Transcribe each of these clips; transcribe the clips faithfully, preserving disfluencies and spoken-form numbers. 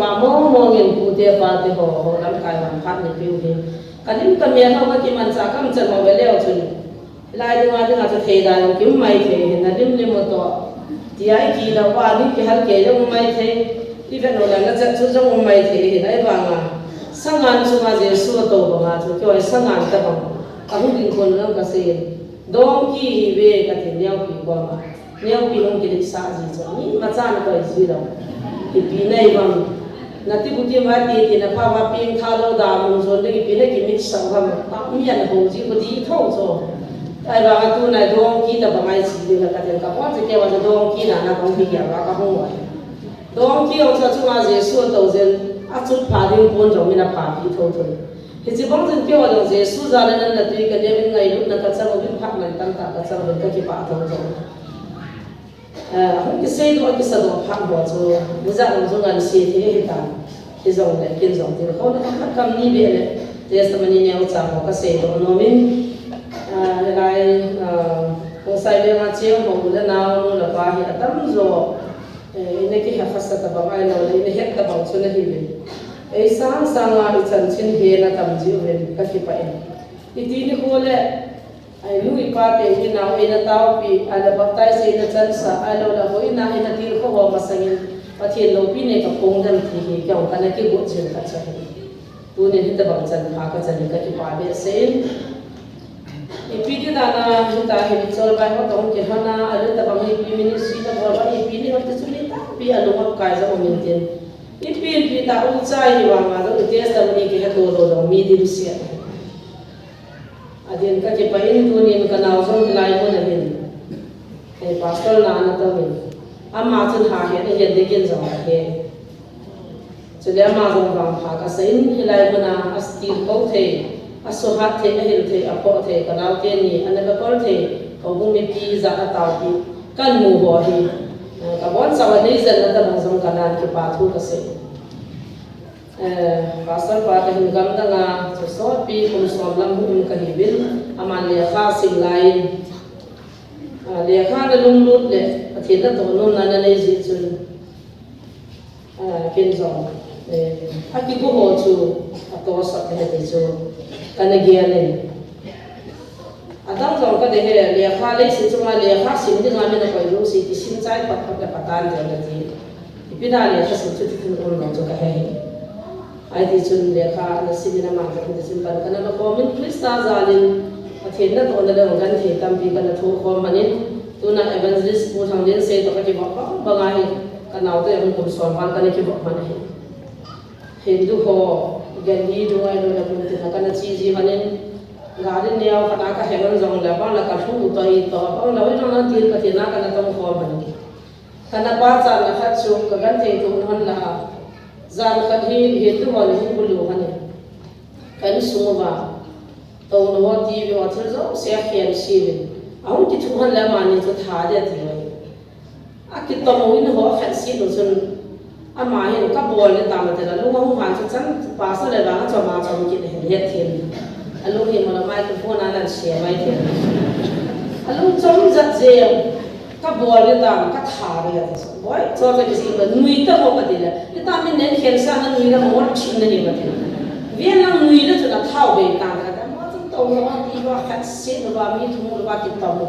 Pa mong mong in pute pate ho, ho lamkai vang phat ni piu hi. Ka lim ka mel ho ka kimanchah kamchan ho ve leu chun. Lai dinga dinga chu thei dan kium mai thei hi na lim lim u to. Ti ai ki la pa ni ki hal ke jong mai thei. Ti ve no la na chat chu jong mai thei hi nai vanga. Sangan chunga Jesu to banga chu koi sangan ta bang. Ka hu ding kon lang ka sei. Dong ki hi ve ka tin neo ki ko ma. Neo pi hung kilik sa ji chu, mi ma chan koi ji lo. Ipi nei bang. Na ti bu ti ma ti ti na pa ma ping tha lo da mun zon de ipi na ki mix sa bang. Pa mi an ho ji ko di tho so. Ai ba ka tu nai dong ki ta ba mai si de la ka ten ka pon se ke wa dong ki na na kong bi ya ba ka hung wa. Dong ki ong sa chu ma Jesu to zen. A chu pha ding pon jong mi na pha pi tho tho. Hichi bang zen ke wa dong Jesu za na nan na tui ka de min ngai lut na ka chang bin pha man tam ta ka chang bin ka ki pa tho tho. Eh, hung kisei doh, kisa doh phat ho chu, nijat hung chu ngan se thei ahi ta. Hijongle, kin jong tin, kho na khat kam ni beh le, testimony neo cha ho ka sei doh nom in. Ah, hilai, ah, hung sai le nga cheu ho le nao nu le pa hi atam jo. Eh, ina kihe khasa ta bang ai lo le, ina het ta bang chu na hi ve. Ei sang sang a i chanchin he na tam ji u ven ka kipah in. Iti ni ho le, Ai nu i pa te hi nau eina taopi, ai la baptize eina chansa, ai lo la hoina eina til kho ho masangin, Pathen loupi nei ka phong dem ti hi, kei jong kana kigot jing ka cha hi. Tunin hitabang chan pha ka chan hi ka kipah behseh in. Ipi ti dan a, hita hi Mitchell bai ho toh kilhon a, alu tabang ipi ministry tabang ipi ni ho ti chu mi tampi alung akai jong um intin. Ipi ipi ta u chai hi vang a jong testimony kihe to lou jong mi dimset. Adin ka kipah in tunin ka nao jong hilai mun a hin. Hei pastor na ana tong in. Ama chun ha he, a he ding in jong a he. Chule ama jong vang pha ka sa in hilai mun a, a stil ko thei, a suhat thei, a hil thei, a phoh thei, ka nao teni, ana ka kol thei, ka hung mipi jat a taopi, kan mu ho hi. Ka bonchauva nei jen na tabang jong ka nan kipa thu ka sei. Eh, pastor pa ka hin gam dang a, chu sotpi kum som lam hung um ka hi uvin, aman lekha sim lai in, ah, lekha na lunglut le, Pathen na toh nom na na nei jeh chun, ah, ken jong, eh, a kigo ho chu, a toh sah ka he ti chu, ka na gel in. Adang jong ka de he, lekha leiset chunga lekha sim dinga min a koi lou si, kisim chai pat pat le patan de na ti. Ipi na lekha sim chu ti thun um lou chu ka he he. Ai ti chun lekha na sim in a mang ka ti sim pan ka na na ko min Krista jal in Pathen na toh na le kan thei tampi ka na thu khom man in. Tuna evangelist Pu Thanglen sei toh ka kibah bang bang a hi ka nao te hung kum som val ka na kibah man hi. Hindu ho, Gandhi dungai lo le mun tin a kana chi ji manin, gari neo kana ka hengan jong le, bang la ka thu to i to, bang la wi na til ka tin a kana tong kho man. Kana pa cha na khat chu, ka gan thei tu hon la. Jan khat hi, Hindu ho ni hung bulu hani. Kan sung va. Touna ho ti ve ho thil jouse a khen si ve. Ahung kithu hon le amani chu tha de ti ve. A kitom u in ho khat si nu chun ama hin ka bol le tam te la lung ahung han chu chan pastor le vang a chom a chom kit hin het hin. A lung hi mo la mai tu phone a nan se mai ti. A lung chom jat je. Ka bol le tam, ka tha le ta so. Boi, cho ta kisi ba nui ta mo ka ti le. Ni ta min nen khen sa na nui la mo chin na ni ba ti. Vien lang nui le chu na thau be ta ka ta. Mo chun to mo ti ba khat se no ba mi thu mo ba ti ta mo.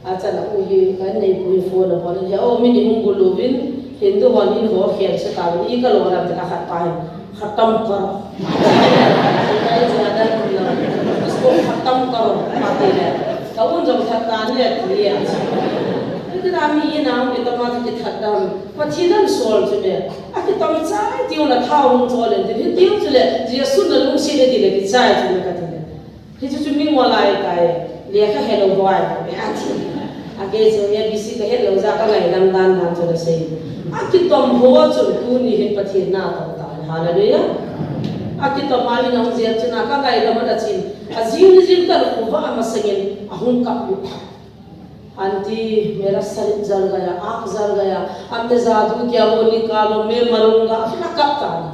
A cha na u hi ka nei pu hi phone na bol le. O mi ni hung bul lo vin, Hindu hon in ho khen sa ta i ka lo ram ta khat pa hi. खत्म करो। इसको खत्म करो, पाती है। Ka un jong that tan le ti a. Ti na mi na mi to ma ti that dam. Pa ti dan sol chu le. A kitom chai ti u na thau hung chol le ti ti chu le. Jesu na lungset le ti le kichai chu le ka ti le. Hichu chu mi ngol lai tai. Lekha helou ho ai. A ti. A kei chu A B C ka helou ja ka ngaidam dan dan chu le sei. A kitom ho chu tuni hin Pathen na to ta. Hallelujah. A kitom a in ahung jep chun a ka ngaidam a chin. A jing ni jing ka khuva a masangin ahung kap u. Aunty, मेरा शरीर जल गया, आँख जल गया, अब मैं जादू क्या वो निकालो, मैं मरूंगा, अपना कब ताना।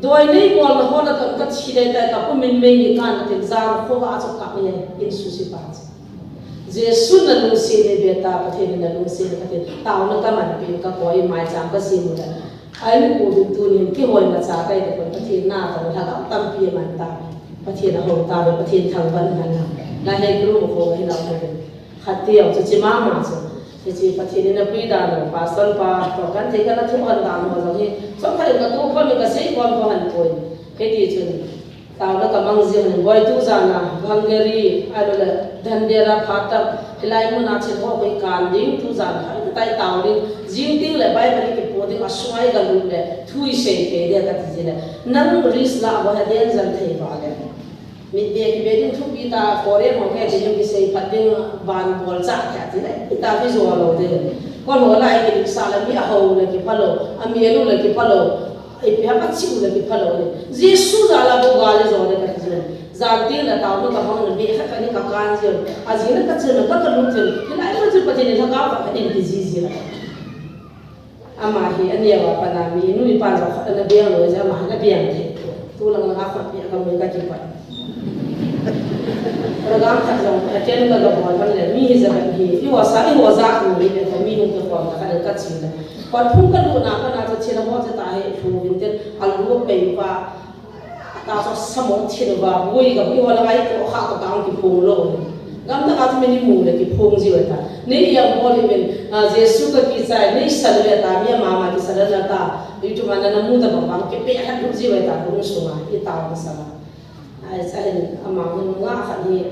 Doi nei bol na ho na ton ka thi dai tai ka pu min mei ni ka na tin jan kho va chu ka mi in su si pa. Jesu na lungset le beta Pathen na lungset le Pathen. Tao na ka man pin ka koi mai chang ka si mu da. Ai ni pu ding tunin kihoi macha kai te kon Pathen na tong lhagao tampi man ta. Pathen a hou ta ve, Pathen thangvah man na. Na he kru mo ko hi na mo. Khat te o chu chi mama chu. Hiche Pathen in apui dan u, pastor pa, to kan thei kan a thu han dan u jong hi. Chomkhat in ka tu khom in ka sei khom khom han poi. Hiti chun. Taona ka mang jing in boi tu jan a Hungary, ahilou le Dhandera phat tah, hilai mun a chen ho koi kan ding tu jan a, hai tai tao ding, jing ding le Bible kipo ding, asunga i ga lut le, thu i sei thei ding ka ti jin le. Nang risk la boi ha den jan thei ba le. Mit be ki be ding thupi ta, foreign ho ke ding ki sei phat ding ban bol cha ka ti le, i ta ki jo lou ding. Kon ho lai ki sa la mi a ho le ki pha lou, a mi lu le ki pha lou. Ipi ham a chi u le ki pha lou le. Jesu jal a bou gal i jo le ka ti le. Jan ti le tao nu ka hong le be khat ka ni ka kan ji. A ji le ka chi le ka ka lu ti. Hilai ka chi Pathen in lhagao ka ka in ki ji ji le. Ama hi a neo a pat na mi nu i pa jong khat na beng lou jeh ama hi na beng thei. Tu lang lang a khat pi a ka mu ka ki pa. Program khat jong attend ka ka bol pan le mi hi ja ban hi. I ho sa i ho ja mi le ka mi nu ki khom ka ka le ka chi le. Pathen ka luna ka na chu thina ho chu ta hi thu vin ten a lu pei pa. Ta chu sa mo thina va bui ka bui ho la ngai ko kha ka kang ki phong lo. Gam ta ka chu mi ni mu le ki phong ji wa ta. Ni yang bol hi min, a, Jesu ka ki chai, ni sa le ta, mi ma ma ki sa le na ta. Yu tu ma na na mu ta bang bang ki pe ha du ji wa ta, bu su ma, i ta ma sa la. Ai, sa hin, ama hun nga kha ni,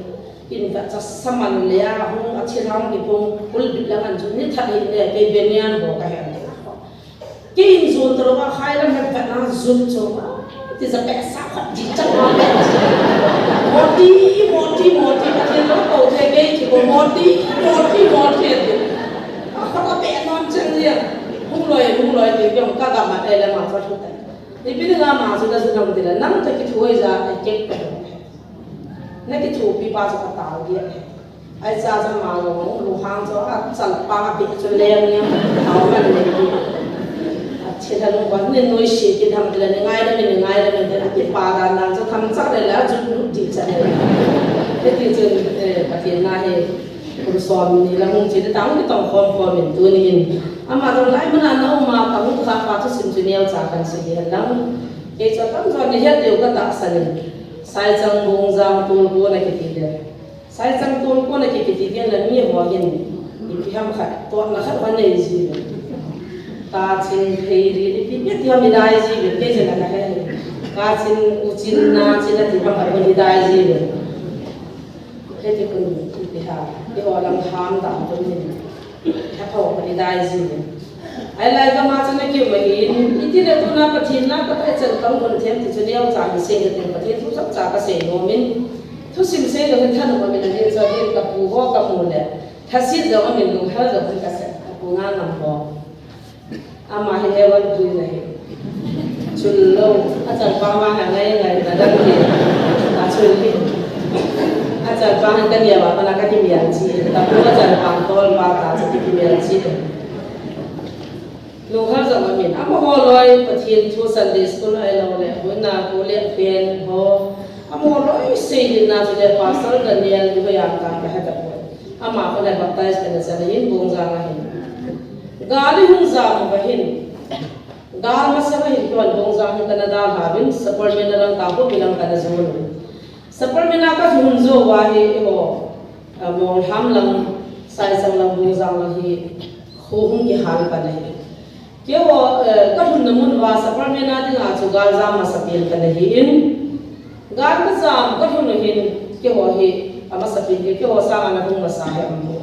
in ka cha sa man le a, hung a thi ram ki phong, kul bi la ngan chu, ni tha ni le, ke be nian ho ka hen. Kei in jon talo a khai lam hep vet na jut chu. Ti ja peh sa khat di chang ma peh. Moti, moti, moti, Pathen lo ko the kei ki ko moti, moti, moti. A khat a peh non chang lia. Hung loi, hung loi ti jong ka ga ma te le ma fa thu te. Ni bi ni ga ma chu da jut nang ti le nang te ki thu ja ai kek pe. Na ki thu pi pa chu ka tao dia. Ai cha cha ma lo lu hang chu a chal pa a pi chu le ni a tao man le ni. A che tha lu ba ni noi si ki tham le ni ngai le ni ngai le ni a ki pa dan dan chu tham cha le la chu lu di cha le. He ti chu, eh, Pathen na he kun som ni la hung chi de tang ki tong khom khom min tu ni hin. Ama tong lai mana na uma ka hung kha pa chu sim chu neo cha kan si di lang. Ke chu tam jo ni he teu ka ta sa ni. Sai chang bung jang tul ko na ki ti le. Sai chang tol ko na ki kiti tian la mi ho hin. Ipi ham khat, to na khat ho nei ji. Ta chin thei ri, ipi pi ti ham i dai ji, ke je na ka he. Ka chin u chin na chin na ti ham khat ho i dai ji. He ti kun ipi ha, i ho lam ham ta kun ni. Ka tho ka ni dai ji. Ai lai ka ma chana ki ma hin, iti le tu na Pathen na ka tai chan ka hun them ti chu neo cha mi se ka tin Pathen thu sap cha ka se no min. Thu sim se ka hin than ma min a hin cha hin ka pu ho ka mu le. Tha si jo min lu hal jo ka se ka pu nga ngam ho. Ama hi ewan tu na hi. Chul lo, a chal pa ma ha ngai ngai na dang hi. A chul hi. A chal pa han ka nia wa, pa na ka ki mian chi. Ta pu a chal pa tol pa ta chu ki mian chi. Lu hal jong amin. Amaho loi, Pathen thu Sunday school ai lo le, hun na ko le pen ho. Amaho loi sei din na chu le Pastor Daniel ni ho yang ka ka ha ta ko. Ama ko le baptize ka na sa le hin bong jang a hin. Gal i hung jam ba hin. Gal masanga hin tuan bong jang hin kana dal ha bin, Sapermeina lang ta ko bilang kana jun. Sapermeina ka jun jo wa hi ho, a, Mongham lang, Saisang lang, bong jang lang hi, ho hung kihal kana hi. Keiho, eh, ka lhunna mun uva Sapermeina dinga chu gal jam masapen kana hi in. Gal ka jam ka lhun u hin keiho hi, a masapen hi keiho sanga na hung masa hi aum poi.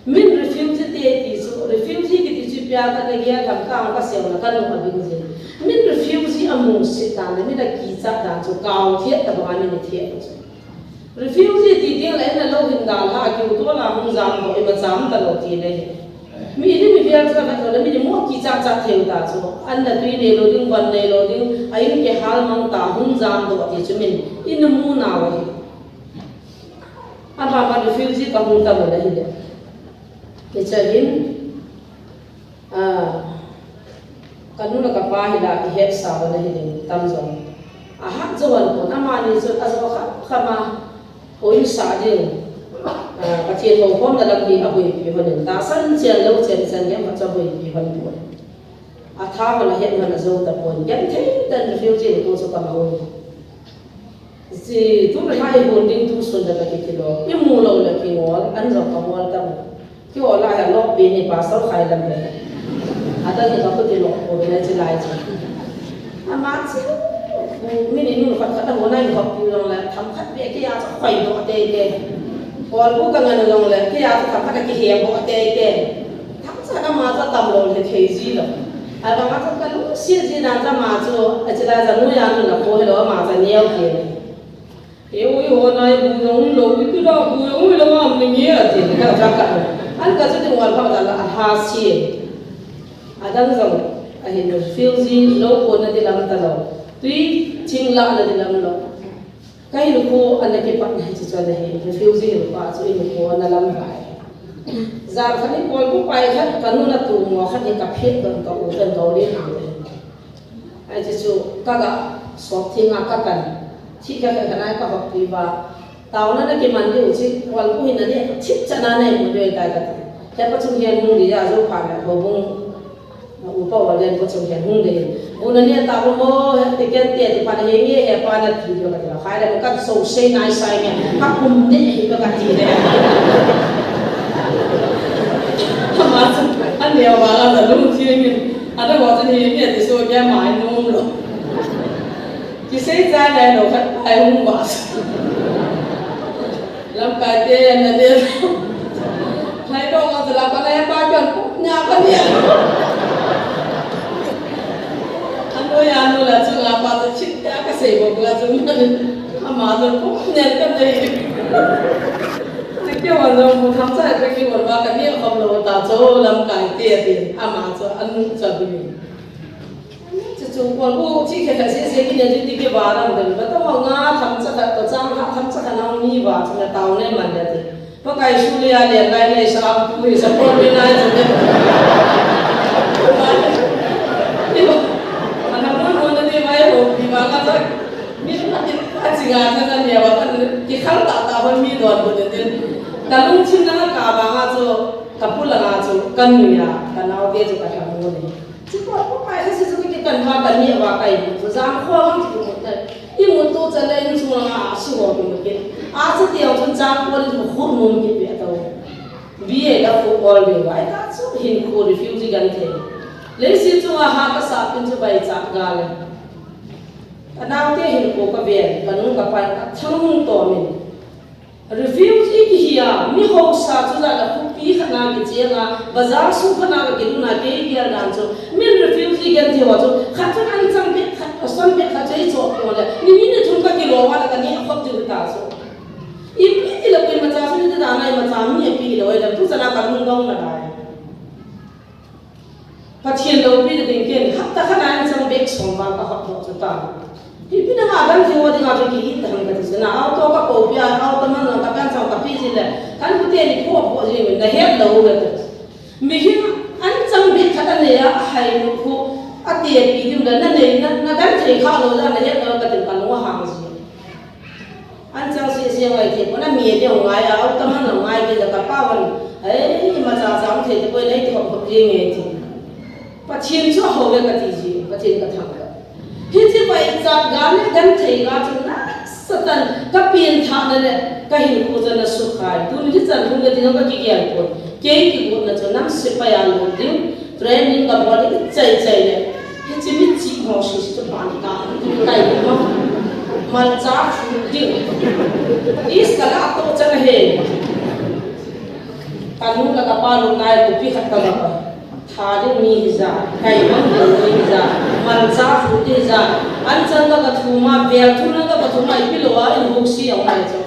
Min refugee te ti chu, refugee kiti chu ipi a kana gel ham tang ka seuna ka lung a ding jin. Min refugee a musit dan le, min a kichat dan chu ka u thiat ta banga min i thiat chu. Refugee ti ding le na lo hin dal ha, kiu to la hung jam doh, ima jam ta lo ti le. Mi ni mi vial sa na to le, mi ni mo kichat chat theu ta chu. An na tui nei lo ding, van nei lo ding, a in kihal mang ta hung jam doh ti chu min, in mu na wa hi. Ama ma refugee ka hung ta mo le hi le. Ke cha hin, Ah, ka nu le ka pa hi la i het sa va na hi ding tam jong. A hat jo wan pon, amani chu a jo kha, kha ma, oi sa ding. Ah, Pathen ho khom na lam hi a boipi hon in. Tahsan chen lo chen chen hi a ma cha boipi hon pon. Atha hon ahet hon ajou tapon. Genthei tah in refugee nikho chu kamang u. Ji, tu le hai hon ding tu sun le kati kilo. Imu lou le kingol, an jong kangol tam. Kihol a hi alop pi ni pastor khai lam le. Adang hi kakuti lop ko le chi lai chi. Ama chu, mi ni nu khat khat a hon a hin hop pi jong le, themkhat beh kei a chu khoi doh tei tei. Kolbu ka ngan jong le, kei a chu themkhat a kihe boh tei tei. Themcha ama chu atam lou le thei ji lou. Ahivang a chu kalungset ji dan chu ama chu, achi lai chu nu ya nu na ko hilou ama chu neo kei. Eoi, hon a hi bu jong umlou, ipi da bu jong umlou, am ni nge ati, ka ja ka. An ka chu ti wal pha da la ha si. Adang jong, ahin refugee lou kona di lam talou. Tui ching lahna di lam lou. Ka hinkho ana kipatna hiche chu ana hi, refugee hinkho a chu hinkho ana lam vai. Jan khat hi Kolbu pai khat, ka nu na tu mo khat hi ka phet don ka u don ka u le nang le. Ai, chu chu, ka ga sop thing a ka kan. Thi ka ka nai ka hop pi ba. Taona na kiman diu chi, Kolbu hin ani, thip cha na nei mu diu tai ka ti. He pa chung hian hung di ya, zo pha na, ho bung. Upa wa len pa chung hian hung di. Bu na ni ta bu mo, he ti ken ti, ti pa na he nge, he pa na ti diu ka ti la. Khai le ka so sei nai sai nge, ka kum ni hi ka ti le. Ma chu, an dia wa la da lung chi nge. Ada wa chu ni nge ti so ke mai nom lo. Kisei chai lai lou khat pai hung va. Lamkai te na de. Lai lou ka chu la pa na ya pa kyon nya pa ni. Ano ya no la chu la pa chu chit ya ka sei bo la chu na. Ama chu ko ne ka de. Ti ke wa no mo tham sa ka ki wa ba ka ni khom lou ta chu lamkai te ti. Ama chu an nu cha bi. Chu chu, Kolbu, thi khe khe se se kine ju ti ke ba ram de, ba ta ma nga tham cha kha, to chang ha tham cha kha nang mi ba, chu na tao ne man de ti. Pa kai su le a le lai le sa am pu hi sa por mi nai chu de. Ti ba, ana mo mo na ti ba ho, ti ba ka cha. Mi ka ti ka chi ga cha cha ne ba kan ti khal ta ta ba mi don bu de ti. Ka lungthim na ka ba nga chu, ka pu la nga chu, ka nu ya, ka nao te chu ka tham mo ne. Chu ko ko pai se chu ki kan ha kan ni wa kai chu jang kho ang chu mu ta. I mu tu cha le in chu ma a su ho ki mu ki. A chu ti ang chun chang ko ni khu mu ki pe to. Bi e da khu all be wai ta chu hin khu refugee kan the. Le si chu a ha ka sa pin chu bai cha ga le. Ka nau te hin khu ka ven, ka nu ka pai ka thang to min. Refugee kihi a, mi hausa chu la la khopi khat na kicheng a, bazar sung khat na kakilhun a kei gel dan chu, min refugee genthei ho chu, khat chun an chang bek khat, a son bek khat chu i choh peh le, ni ni ni thum kakilo a la kani a khop diu ta chu. Ipi ti le koima cha chu ni ti dan a imacha mi ipi lo i le, tu cha la kalung dong na lai. Pathen loupi na ding ken, hapta khat a an chang bek som vang ka hap doh chu ta. Ipi na nga genthei ho dinga chu ki it ta ham kati chu na, auto ka kopi a, auto man jong ka pan chang ka pi jin le, kan pu te ni pho pho jin na het lou u le. Mihem an chang bek khat a nei a, a hai nu khu, a te pi dim le, na nei, na, na genthei kha lou ja na het lou kati ka lung a hang ji. An chang si si ngai thei pon a mi a ding ngai a, auto man ngai ti la ka pa van. Ei, imacha chang thei te poi nei ti hop hop ri nge ti. Pathen chu a ho ve kati ji, Pathen ka thang ka. Hiche bai cha ga le genthei ga chu na satan ka pin tha na le ka hin khu cha na su khai. Tuni hi chan hung le ti jong ka kigel pon. Kei kigotna chu nam sepai a lut ding. Training ka bol ding chai chai le. Hiche mi chi mo si si chu pan ka. Kai mo. Malcha fu ding. Is ka la to cha na he. Ka nu la ka pa lu nai ku pi khat ka la pa. Tha ding mi hi ja. Kai mang ding mi hi ja. Malcha fu ding hi ja. An chan ka ka thu ma, vel thu na ka ka thu ma, ipi lo a in buk si ang mai chu.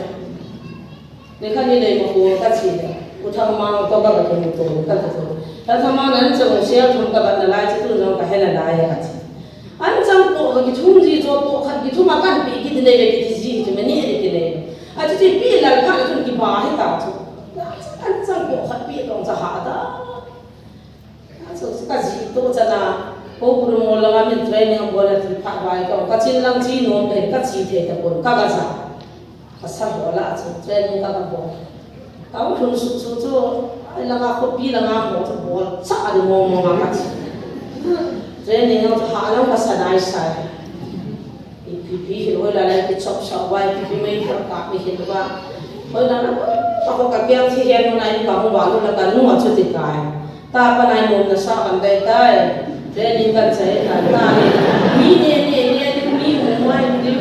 Ni kha ni lei ma ko ka chi le. U Thangmang to ka ka thum to ka ka thum. Ka Thangmang nan chang sel thum ka bat na lai chi tu jong ka he na lai ka chi. An chang ko ka ki thum ji cho ko khat ki thum a kan pi ki ti nei le ki ti ji ki ma ni ni ki nei. A chi ti pi lal pha le thum ki ba he ta chu. An chang ko khat pi tong cha ha ta. Ka ji to chana, ko Gurumol langa min training bol a ti phat vai ka, ka chin lang chi nom le, ka chi thei ta pon, ka ga sa. Ka sa bol a chu training ka ga bol. Ka u thun su chu chu, ai langa khopi langa mo chu bol, cha a di mo mo ma ka chi. Training ho chu ha jong ka sa nai sai. Ipi pi hi loi la la ki chop sa wai, ipi pi mai ka ka mi hin ba. Hoi la na, ka ko ka piang thi hian na in ka hung ba lu la ka nu a chu ti kai. Ta pa nai nom na sa kan dai tai. Training kan chai ta ta ni. Ni ne ne ne ni ni mo mai ni.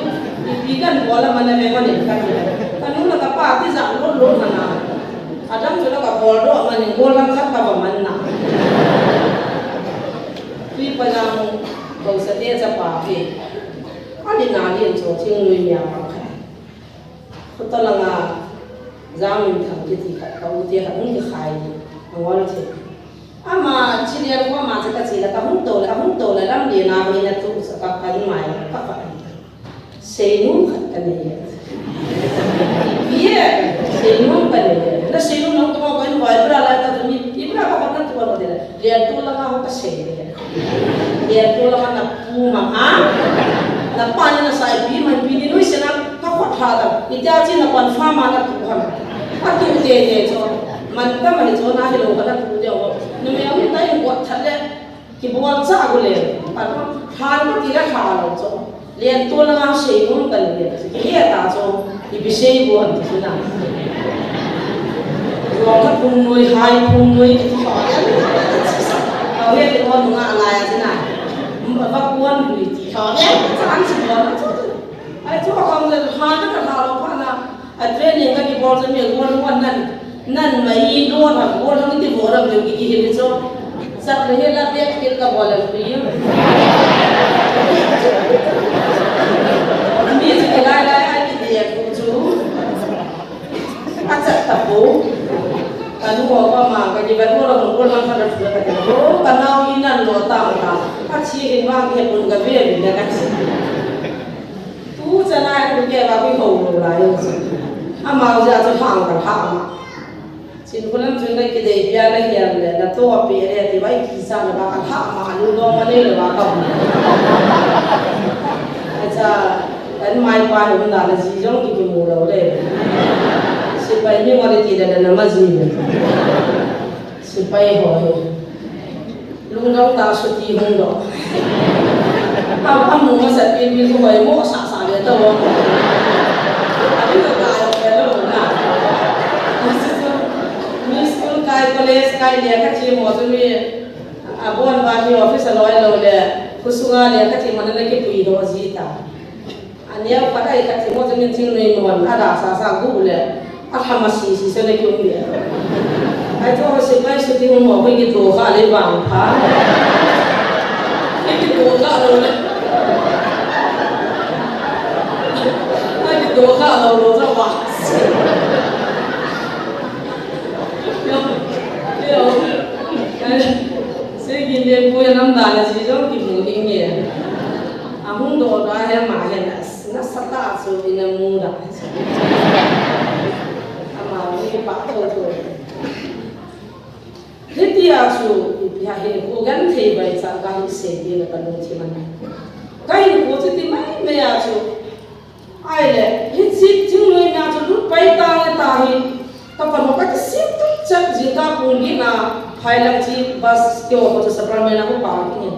Ipi kan bol a man a ve man in kan ni. Ka nu la ka pa ti za lo lo na na. Adam chu la ka bol do man in bol lam khat ka ba man na. Tui pa jang ko sa te cha pa pi. Ani na lien cho thing lui mia pa kha. Khuta langa Jangminthang kiti khat ka u te khat hung kikhai ni. Angol the. Ama chi lian ko ama cha ka chi la ka hung to la, ka hung to la lam lian a hoi na tu sa ka kan mai ka ka. Seinom khat ka nei e. Ipi e, seinom ka nei e. Na seinom nang tuma ko in vai bra lai ta tu ni, i bra ka na tu ko de. Lian tu langa ho ka sei de. Lian tu langa na pu ma ha. Na pa ni na sai pi ma pi ni nui se na ka khot ha ta. Itia chi na pan fa ma na tu ha. A tu te te cho. Man ta ma ni cho na hi lo ka na tu te o. Nu me ang ta in ko that le. Kibol cha gu le, a, han ka ti la ha lo cho. Lian tu langa seinom ka ni le. Ye ta cho, ipi sei gu han ti na. Ro ka phung noi, hai phung noi, ki ha ya. Ka he ti ko nunga la ya ti na. Mba ba kuan ni ti ha ya. Chan si ko na cho. Ai cho ka le han ka ha lo pa na. A training ka kibol chu mi a gol wan nan, nan mai lo ha gol hang ti bol ram deu ki ki hin cho. Sak le he la bek kil ka bol a pi. Mi chu ki lai lai a ki de ku chu. A chat ta po. Ka nu ko ka ma ka ki ba gol hang gol hang ka da chu ka ti ko. Ka nau i nan lo ta ta. A chi hin ma ki he pun ka be bi da ka chi. Tu chana tu ke ba hui ho lo la yo. Ama ja chu hang ka ha ma. Chin kulam chun na ki dei pia na hiam le, na to a pe le, ti bai ki sa na ba ka ha ma, lu dong ma nei le ba ka. Acha, kan mai pa ni na le ji jong ki ki mu lo le. Sipai ni ma le ti le na ma ji le. Sipai ho he. Lungdong ta suti hung doh. Am, amu masa pi mi ko hoi mo sa sa le to. Abi ko ta yo ke lo na. Mi school kai, college kai le ka chi mo chu mi. Abon ba mi office a loi lo le. Kusunga le ka chi mo na ki pui doh ji ta. Ania pa kai ka ti mo jong in thing nei mo na da sa sa gu le. A tha ma si si se le ki um le. Ai to se pai se ti mo ko ki to kha le bang pha. Ki to kha lo le. Ai ki to kha lo lo sa wa. Yo. Yo. Ai, se ki le ko ya nam da le si jong ki mu ni nge. A hung doh da he ma he na. Nasatah a chu ina mu da. Ama ni pa tho tho. Hitia chu ipi ha hin ko gan thei bai cha ka hi se ti na ka lung thi man. Ka hin ko chu ti mai mai a chu. Ai le, hi chi thing lui mai a chu lut pai ta le ta hi. Ka pa mo ka ti sim tu chat ji ka pung gi na phai lang chi bus kyo ko chu Sacramento ko pa ki ni.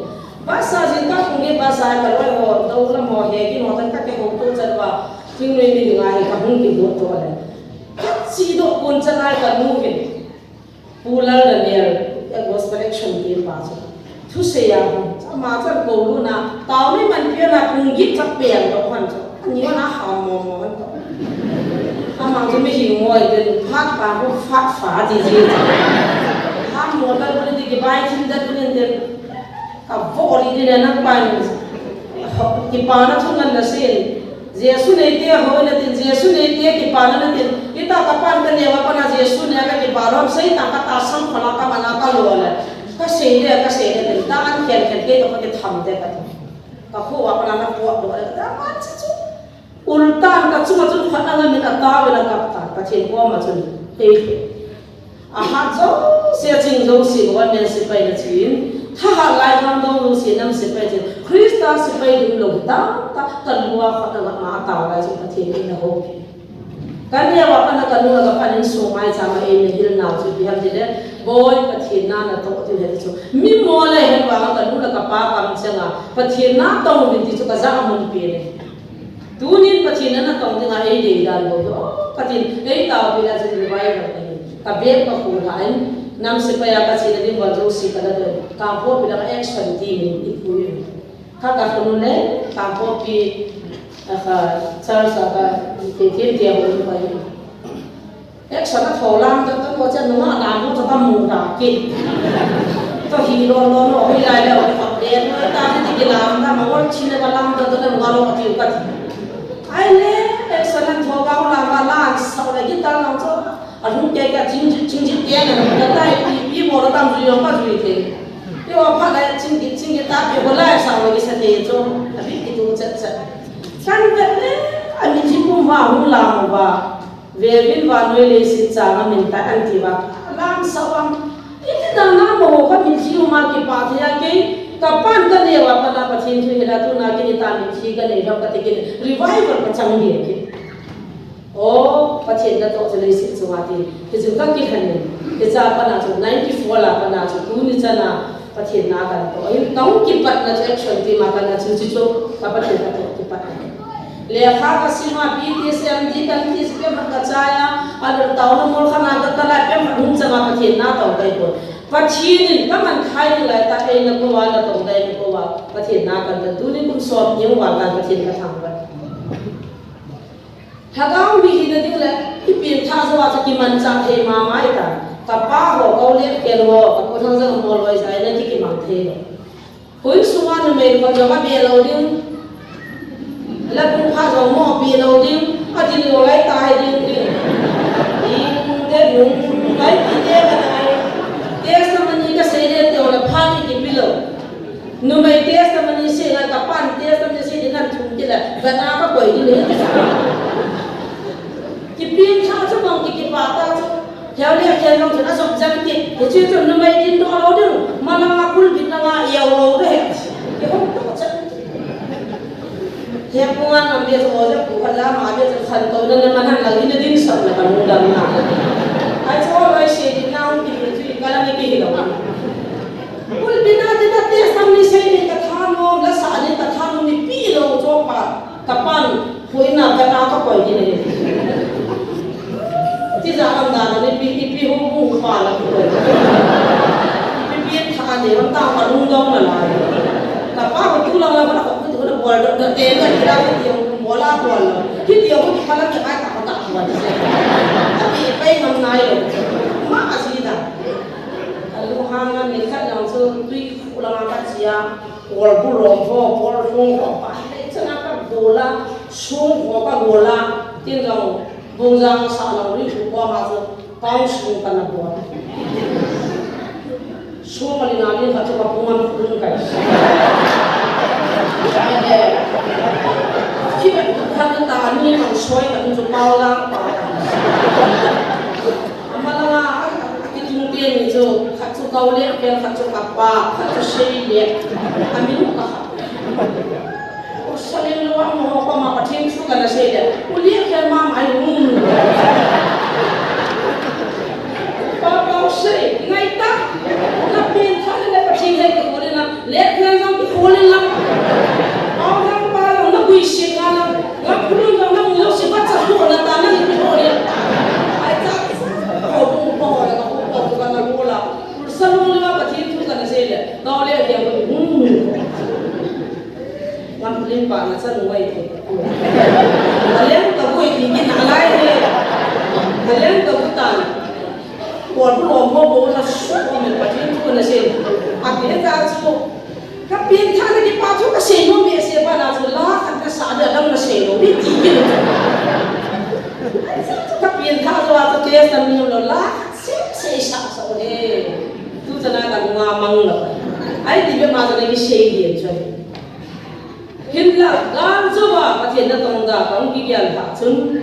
Bus a jin ka pung gi bus a ka loi ho, do lam ho he, ki no tan ka ke ho to chat ba, thing lui mi nga he ka hung ki bo to le. Ka chi do kun chan ai ka nu he. Pu Lal Daniel, a gospel action team pa chu. Thu se ya ho, cha ma chan ko lu na, tao mi man pia na pung gi ka pe ang do han chu. Ani na ha mo mo han to. Amang chu mi hing ngoi den phat pa ko phat fa ti ji. Ha mo ta ko ti ki bai thin da ko den. Ka vo ri di le na pa ni. Kipana thu ngan na sin. Jesu nei te ho na tin, Jesu nei te kipana na tin. Ita ka pan ka ne wa pa na Jesu ne ka kipa lo, sei ta ka ta sang phala ka mana ka lo le. Ka sei le, ka sei le tin, ta an khen khen ke to ka ke tham te ka tin. Ka khu wa pa na na khu wa do le, ta man chi chu. Ultan ka chunga chun khat anga min a tao in a kap ta, Pathen koma chun, ei, a hat jouse, a ching jouse, government sepai na chin, thahat lai kham dong jouse, nam sepai chin, Krista sepai ding lo ta, ta, ta lua khat anga ma a tao lai chun Pathen in a ho. Kan nia wa pan a ka nu a ka pan in sung mai cha ma ei na hil nau chu ipi ham ti le, Boi, Pathen na natoh ding ahi ti chu. Mi mo le hen vang a kanu le kapa kam chang a, Pathen natong uvin ti chu kaja mun pen e. Tunin Pathen na natong dinga eidei dan bou. Oh, Pathen, eitaopi le chu revival ahi. Kabep kakhol lhah in, nam sepai a kachena ding vang jouse kala doh. Kangpokpi langa action team in eipui. Kha kalhun le, Kangpokpi, a kha, church a ka, K T M te a hung pai. Action a tho lam ta, ta ko cha nunga lam ko cha ka mu ta ki. To hi lo lo lo, hi lai lo, ka de lo ta ki ki lam ta, ma ko chi le ka lam ta, to le ma lo ti ka. Ai le, action a tho ka lam ka la, sa le ki ta lam cho. A lhung kei ka ching, ching, ching, kei na, na tai, pi, pi mo lo tam zui lo, ka zui te. Yo, pha lai, ching, ching, ta, pi ko lai, sa lo ki sa te cho. A bi ki tu chat chat. Kan vet le, a mi ji kum va, hung lam va. Vevin vannoi leiset chang a min tai an ti va. Lam sa vang. Iti dan a mo ka min ji ma kipah thei a kei. Ka pan ka neo a pat a Pathen thu hi la tu na kei ta min ji ka nei lhon ka ti kei. Revival ka chang dia kei. O, Pathen natoh chu leiset chunga ti. Hichu ka kilhen in. Hiche a pat a chu ninety-four a pat a chu tuni chan a Pathen na katoh. Ahin kahung kipatna chu action team a pat a chu, chu, chu, ka Pathen natoh kipatna. Lekha kasim a, B T S, M D, kan ti pem khat kachai a, a le taona mol khat na kakal a pem khat hung chang a Pathen na tong kai pon. Pathen in kaman khai ding lai tah eina kou a, natong ding eina kou a, Pathen na katoh. Tuni kum som ni val tan Pathen kathangvah. Lhagao mi hina ding le, ipi ham tha jo a chu kimanchah thei mama ahitai. Kapa ho, ka u le kel ho, ka pu thang jang ho loi jai na ki kimang thei lou. Khun sunga numei khat jong abe lou ding. La pung pha jong mo be lou ding. Adin lou lai tai ding ding. Ding de ding. Lai ti de ka tai. Testimony ka sei le teo la pha ni kipe lou. Numei testimony sei ngai, ka pan testimony sei ding nan thum kit le, gana ka koi ding le. Kipin tha chu bang ki kipa ta chu. Hiau le hiau jong chu na sop jang kit. Hichu chu numei dindoh lou ding. Malang a pulpit langa iau lou ding. Ki hong to chan. Hiau pu nga nam bia chu o ja pu khat la ma bia chu khantouna na man han lang in a ding sap na ka lungdam na. Ai chu o lai sei ding na hung kit chu ka la ni ki hi lou. Pulpit a ding a testimony sei ding ka thanom, la sa ding ka thanom ni pi lou chu pa. Ka pan, huina ka ta ka koi ding ni. Ti ja lam da ni pi, pi, pi hu hu pa la koi. Pi pi tha ni lam ta ka lungdong na lai. Ka pa ko tu lang la ba ko tu na bol do, do te na ki la ki ti mo la bol. Ki ti ko ki pa la ki ai ka ka bol. Ati pai ngam nai lo. Ma a si da. Alu hang na ni khat jong chu tui khu langa ka chia, kol bu lom ho, kol hung ho, pa le chana ka gola, sung ho ka gola, tin jong bung jang sa lo ri khu ko ma chu, pang sung ka na bol. Sung ma li na li khat chu ka pung an khu kai. Ki ba khat ta ni ka soi ka chu pau lang pa. Ama langa, a, a kitung te ni chu, khat chu ka u le kel, khat chu ka pa, khat chu sei le. Amin ka kha. U Saleng lo a mo ko ma Pathen thu ka na sei le. U le kel ma mai um. Pa pa u sei, ngai ta. Na pin tha le Pathen he ki ko le na. Let na jong ki khol in lang. Pau lang pa lang na gui sin nga lang. Nga khulun lang na mu lo si bat sa khol na ta na ni khol in. Ai cha. Ko ko ko ko ko ko ko na mo la. Sa lo le ma Pathen thu ka na sei le. Ka le ke ko. Hmm. Ngam lim pa na sa lo wai ke. Na leng ka ko ki ki na lai le. Na leng ka ko ta. Kol bu lom ho bo na su ko min Pathen thu na sei. A ti ta chu. Ka pian tha na ki pa thu ka sei nom be se pa na chu la khat ka sa da dam na sei lo ni ti ki. Ai sa chu ka pian tha lo a ka te sa mi lo la khat sei sei sa sa o le. Tu cha na ka nga mang lo. Ai ti be ma cha na ki sei dien chu. Hinla, gal jouva, Pathen natong da, ka hung kigel phat chun,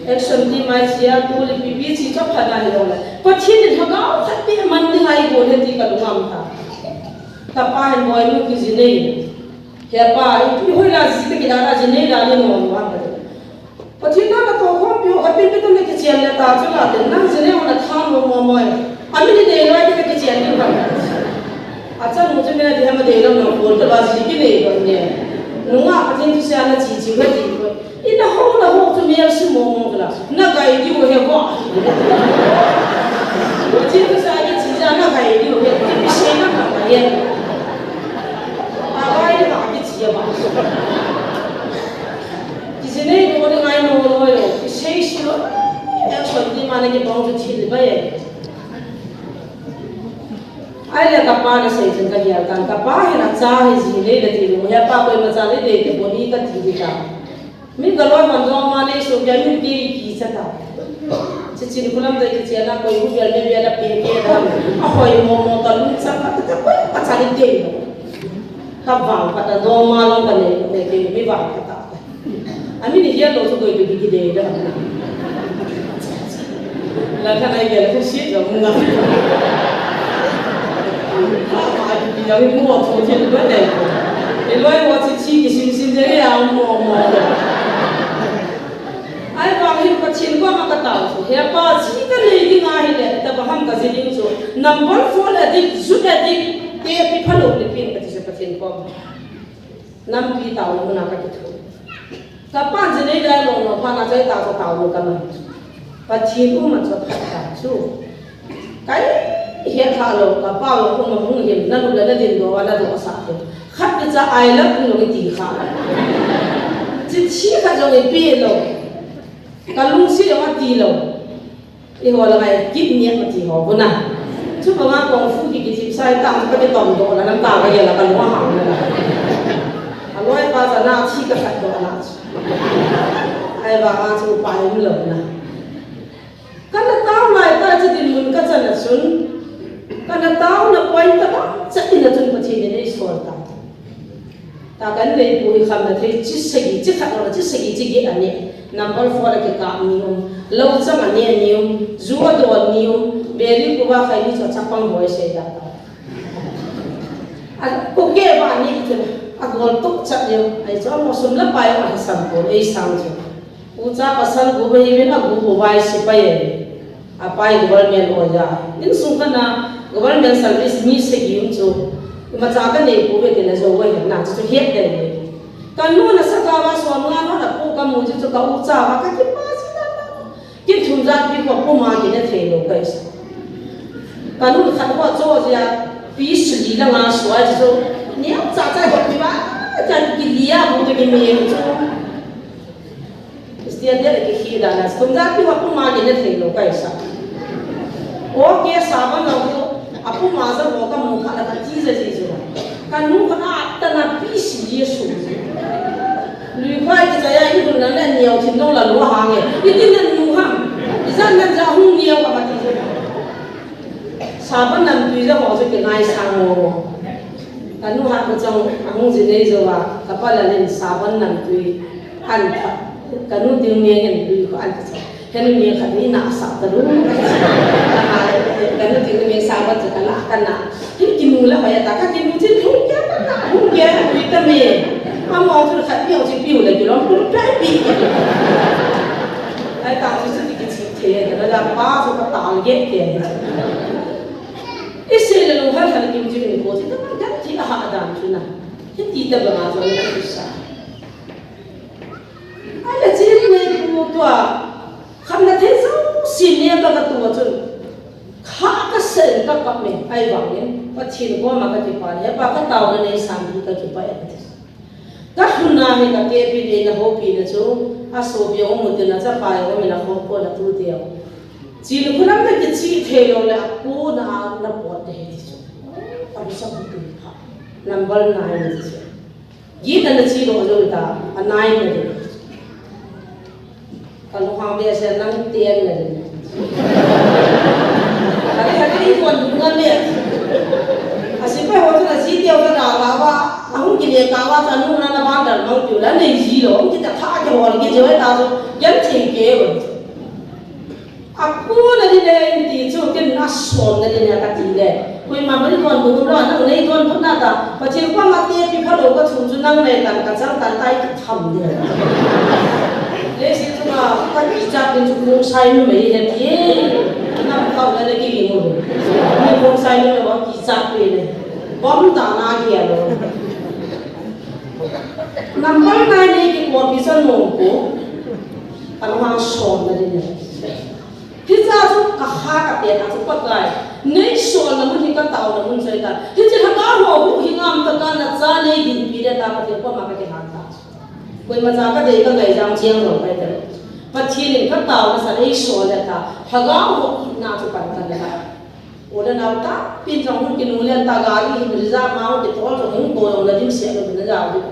action team a chia, tule pipi chi chop phat na hilou le. Pathen in lhagao khat beh man ding ahi bou ahi ti ka lung a um tai. Ka pa hin boi nu kiji nei. He pa, ipi hoila ji ka kila la ji nei la ni mo mo ha ka. Pathen na ka tokhompi u khat beh beh tah le kichen le ta chu la te, nang ji nei u na tha mo mo mo e. Ami ni dei loi te ka kichen ding bang. Achanu chu mi na ti hama dei lou na kol ka ba ji ki nei ko ne. Nunga Pathen thusei a na chi chi ka ti ko. Ina ho na ho chu mi a si mo mo la. Na gai diu he ko. Pathen thusei a ki chi ja na gai diu he. Ki sei na ka ba ye. A gai na ki chi ya ba. Ki chi nei ko ni ngai no no yo. Ki sei si lo. Ya so ni ma na ki bang chu chi ni ba ye. Ahile kapa na sei chun ka gel tan, kapa hin acha hi ji nei le ti lou, he pa koima cha nei dei te boni ka ti di ta. Mi ka loi man dong ma nei so bia mi ke kicha ta. Chi chin kulam dei kicha na koi bu bia le bia la pe ke da. A hoi mo mo ka lung cha ka ta ka cha ni dei. Ka vang ka ta dong ma long ka nei, nei ke mi vang ka ta. Ami ni hian lo chu koi tu ki dei da. La kha nai gel kha si lo nga. Ha ma ki yang mo tho thil ba dei. E loi wa chi chi ki sim sim de ya mo mo. Ai ba hin Pathen koma ka tao chu. He pa chi ka nei ding a hile, ta ba ham ka ji ding chu. Number four addict, drug addict, te pi pha lo ni pin ka ti chu Pathen koma. Nampi taona muna ka kithu. Ka pan ji nei dai lo no pha na chai ta ka taona ka man. Pathen um a chu phat ta chu. Kai he kha lo ka pa lo um a hung him na lu la na din do wa na do sa the. Khat ki cha ai la kun lo ti kha. Chi chi kha jong i pi lo. Ka lungsi lo ma ti lo. Eiho la ngai kit niat ma ti ho bu na. Chu ba nga kung fu ki ki thip sai tang ka ti tom do la nam ta ka ya la ka lung a hang na la. A loi pa cha na chi ka khat do la. Ai ba nga chu pa im lo na. Ka na tao lai ta chi din mun ka chan a chun. Ka na tao na point ta ba cha in a chun Pathen in ei sol ta. Ta kan nei pu hi kham na thei chi sagi, chi khat lo chi sagi chi gi ani. Number four a kikap ni um. Lo cham ani ani um. Ju a don ni um. Beri kuva khai ni chu chapang hoi sei da ta. A ko ke ba ni chu a gol tuk chat yo. Ai chu mo sum la pai a sam ko ei sang chu. Ucha pasal gu ba hi vin a gu bu vai sipai e. A pai government o ya. Insung kana government service mi sagi um chu. Ima cha ka nei pu ve tina jo wa na chu het de. Ka nu na sa ka ba so nga no na pu ka mu chu ka ucha ba ka ki pa si na. Ki thum ja pi ko pu ma ki na thei lo ka isa. Ka nu khat ko cho ja pi si li la nga so ai chu. Ni cha cha ko pi ba. Cha ki li ya bu ki mi chu. Stia dia ki khi da na, kum da pi wa pu ma ki ne thei lo kai sa. O ke sa ba na ko, a pu ma za bo ka mu kha la ka ti za ji zu. Ka nu ka a ta na pi si ji su. Lui khwai ki za ya i dun na ne niau thin dong la lu ha nge. I tin na nu ham. I za na za hung niau ka ba ti zu. Saban namtui ja ho chu kinai sang mo mo. Ka nu ha ka chang a hung ji nei jo a, ka pa la len saban namtui an tha. Ka nu ding nge ngen tui ko an tha. Ka nu nge kha ni na sa ta lu. Ka nu ding nge saban chu ka la ka na. Hin ki nu la ba ya ta ka ki nu chin hung ke ka na hung ke tui ta me. A mo chu kha pi o chu pi u la ki long pu pi pi. Ai ta chu chu ki chi. Thei, ka la pa chu ka tal ge ke. I sei le lo hal hal kim ji ni ko ji, ka man kan thi a ha dan chu na. Hi ti ta ba ma chu na ki sa. Ai la chi ni ko tua. Kham na thei so si ni ka ka tua chu. Kha ka sen ka ka me, ai ba ni. Pathen koma ka ki pa ni, pa ka tao na nei sam ki ka ki pa ya. Ka lhun a hi ka tepi le na hopi na chu, a sopi a um u tin a chapa a um in a hom pon a tu teu. Chi lukhulam na kichi thei lo le a pu na a na pot te hi ti chu. A bu sa bu tu pha. Number nine ti chu. Gita na chi lo jo ta, a nine na ti. Ka lunghang behseh nang ten na din. Kati kati i tuan dum ngan le. A sepai ho chu na ji teu ka da ka wa, a hung kile ka wa ta nu na na ban dal mang piu la nei ji lo, hung kita tha ke hol ke je wai ta chu, gen thei ke wai. A ku na di le in ti chu ken na som na di le ka ti le. Koima bari tuan dum lo, na nei tuan put na ta, Pathen koma tepi pha lo ka thum chu nang nei tan ka chang tan tai ka tham de. Leiset chunga ka kicha pen chu kung sai numei he ti e. Kau na le ki ling u. Ni bonsai le wa ki chak pe le. Bom ta na ki a lo. Number nine ni ki ko pi san mong ko. Ka lo hang son na din ne. Hiche chu ka kha ka te ta chu Pakai. Nei solna mun hi ka taona mun chu ahi ta. Hiche Lhagao ho hi ngam ta ka na cha nei dinpi le ta Pathen koma ka kihal ta. Koima cha ka dei ka ngai jang chiang lo kai ta. Pathen in ka taona sa nei sol le ta. Lhagao ho hi na chu pan ta le ta. U le nao tampin jong hung kinungle ta, gari hin reserve ma hung kitol jong hung to jong la dimset lou na jao ding.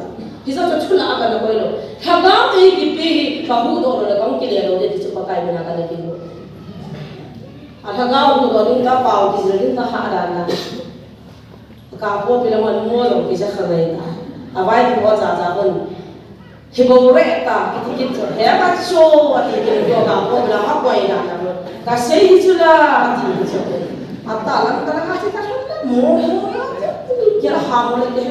Hiche chu thu la ka na koi lou. Lhagao ei kipe hi ka huhdoh lou le ka hung kile lou ding ti chu Pakai mina ka na kile. A lhagao huhdoh ding ta, pao kijil ding ta, hahdan dan. Ka po pi la mon mo jong kija kha ngai ta. A vaipo cha cha kon. Hi bou re ta, kiti kit chu. He ka cho, ati kit chu ka po la ma koi na na lo. Ka sei hi chu la, ati kit chu. A ta lam ka la ka ti ka mo mo la, kila ham le ke.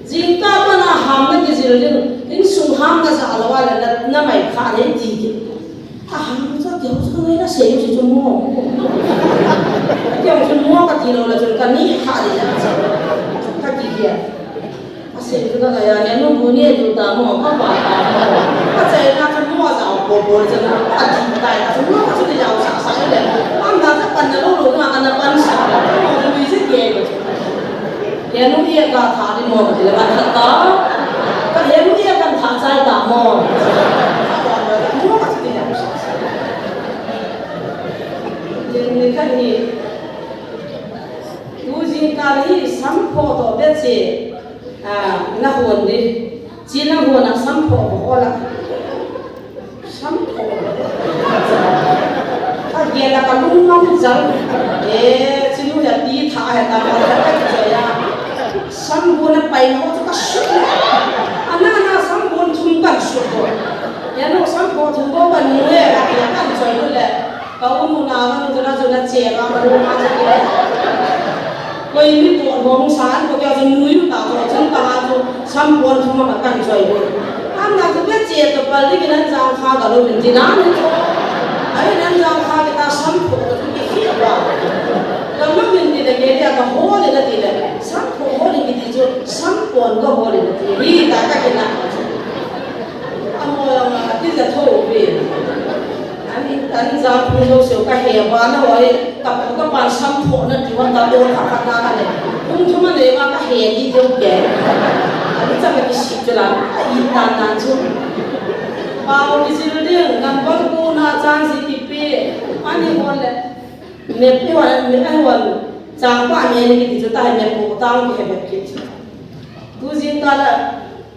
Jingkah a na ham na kijil ding, insung ham na ja lo a le na, na mai kha le ti kit. A ham chu keu chu ngai na sei chu chu mo. Keu chu mo ka ti lo la chu ka ni kha le la. Ka ti kit. A sei chu ka la ya, ne nu bu ne ju ta mo, ka ba ta mo. Ka chai na chu mo a jao po po chu na. A ti tai ka chu mo ka chu ti jao sa sa le. Am na ta pan na lo lo na ka na pan sa. Mo ju bi se ke. He nu e ka tha di mo ka ti le ka tha ta. Ka he nu e ka tha chai ta mo. Mo ka chu ti jao sa sa. Ni, ni ka ni. Tu jingkah hi sampho toh beche, ah, na hon di. Chi na hon a sampho ko la. Sampho. Ka gel a ka lung ngam jal. Eh, chi nu ya ti tha he ta ma ka ka ja ya. Sambon a pai ho chu ka sut. Ana na sambon thum kan sut ko. Ya no sampho thum ko kan mu le ka kan choi le. Ka u nu na ka nu na chu na che ka ma nu ma che ke. Koi mi to hong san ko kya chu nu yu ta ko chun ka ma chu sampon thum ma kan choi ko. Am na chu be che to pal ni ki nan jang kha ka lo min ti na ni chu. Ai nan jang kha ki ta sampho ka chu ki khi ba. Ka ma min ti le ke ya ka ho le na ti le. Sampho ho le ki ti chu sampon ka ho le na ti. Ri ta ka ki na. Amo la ma ti la tho be. Ani, ani jang phung lo seo ka he ba na hoi, ka pu ka pan sampho na ti wa ta lo kha kha na ka le. Phung thum a le ma ka he ni deu ke. Ani chang ka kisip chu la, a i tan tan chu. Pao kijil ding, number ko na chang si kipe. Ani hon le. Me pe wa, me ai wa. Chang pa me ni kiti chu ta me ko ta ki he be kiti. Tu jingkah la,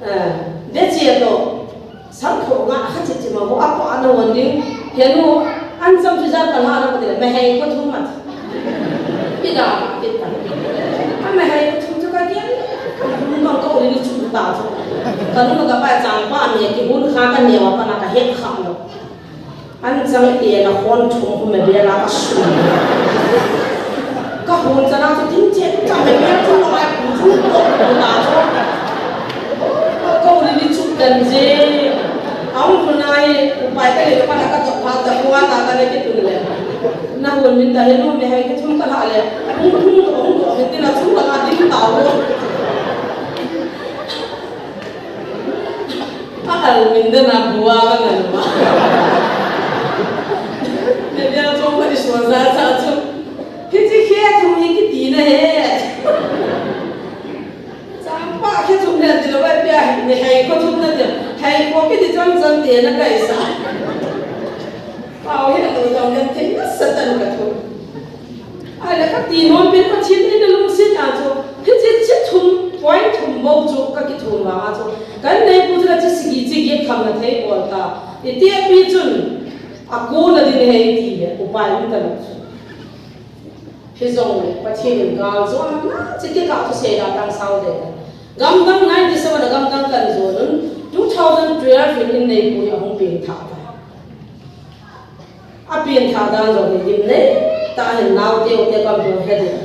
eh, beche toh, sampho nga kha chi chi ma bo, a pa na hon ding, he nu, an chang chu jan ka la na ko de, me hei ko thum mat. Pi da, pi da. A me hei ko thum chu ka kian, ka hung ka ko ni chu ta chu. Ka nu ka pa chang pa me ki hun kha ka ne wa pa na ka het kha lo. An chang te na hon thum hum me be la ka su. Ka hon chana chu tin che chang me be chu la ai ku chu ko ko ta chu. Ko ni ni chu kan je. Aung ku nai upai ka le ka na ka to pha ta ko ta ka le ke tu le. Na hon min ta le no me hai ke thum ka la le. Hum hum to hum to he ti na chu la ka din ta wo. A al min de na bua ka ngan ma. Ne dia chong ka di suan sa sa chu. Ki chi khe thum ni ki ti na he. Chang pa khe thum ne ti lo ba pia ne hei ko thum na ti. Hei ko ki di chang chang te na kai sa. Pao hi lo jong kan thei nasa tan ka thu. Ahile ka ti nom pen Pathen in a lungset a chu, hiche chi thum, point thum bou chu ka kithum vang a chu, kan neipu chu la chi sagi chi get kham na thei bol ta. Iti api chun, a kona din ahi ti le, upai um ta lou chu. Hijongle, Pathen in gal jona, chi kikah chu seida tang sao de. Gamdang ninety-seven a gamdang kan jon un, two thousand twelve in, in neipu hi ahung peng tha ta. A peng tha dan jong hi gimnei tah in naote u te kam hung he ding.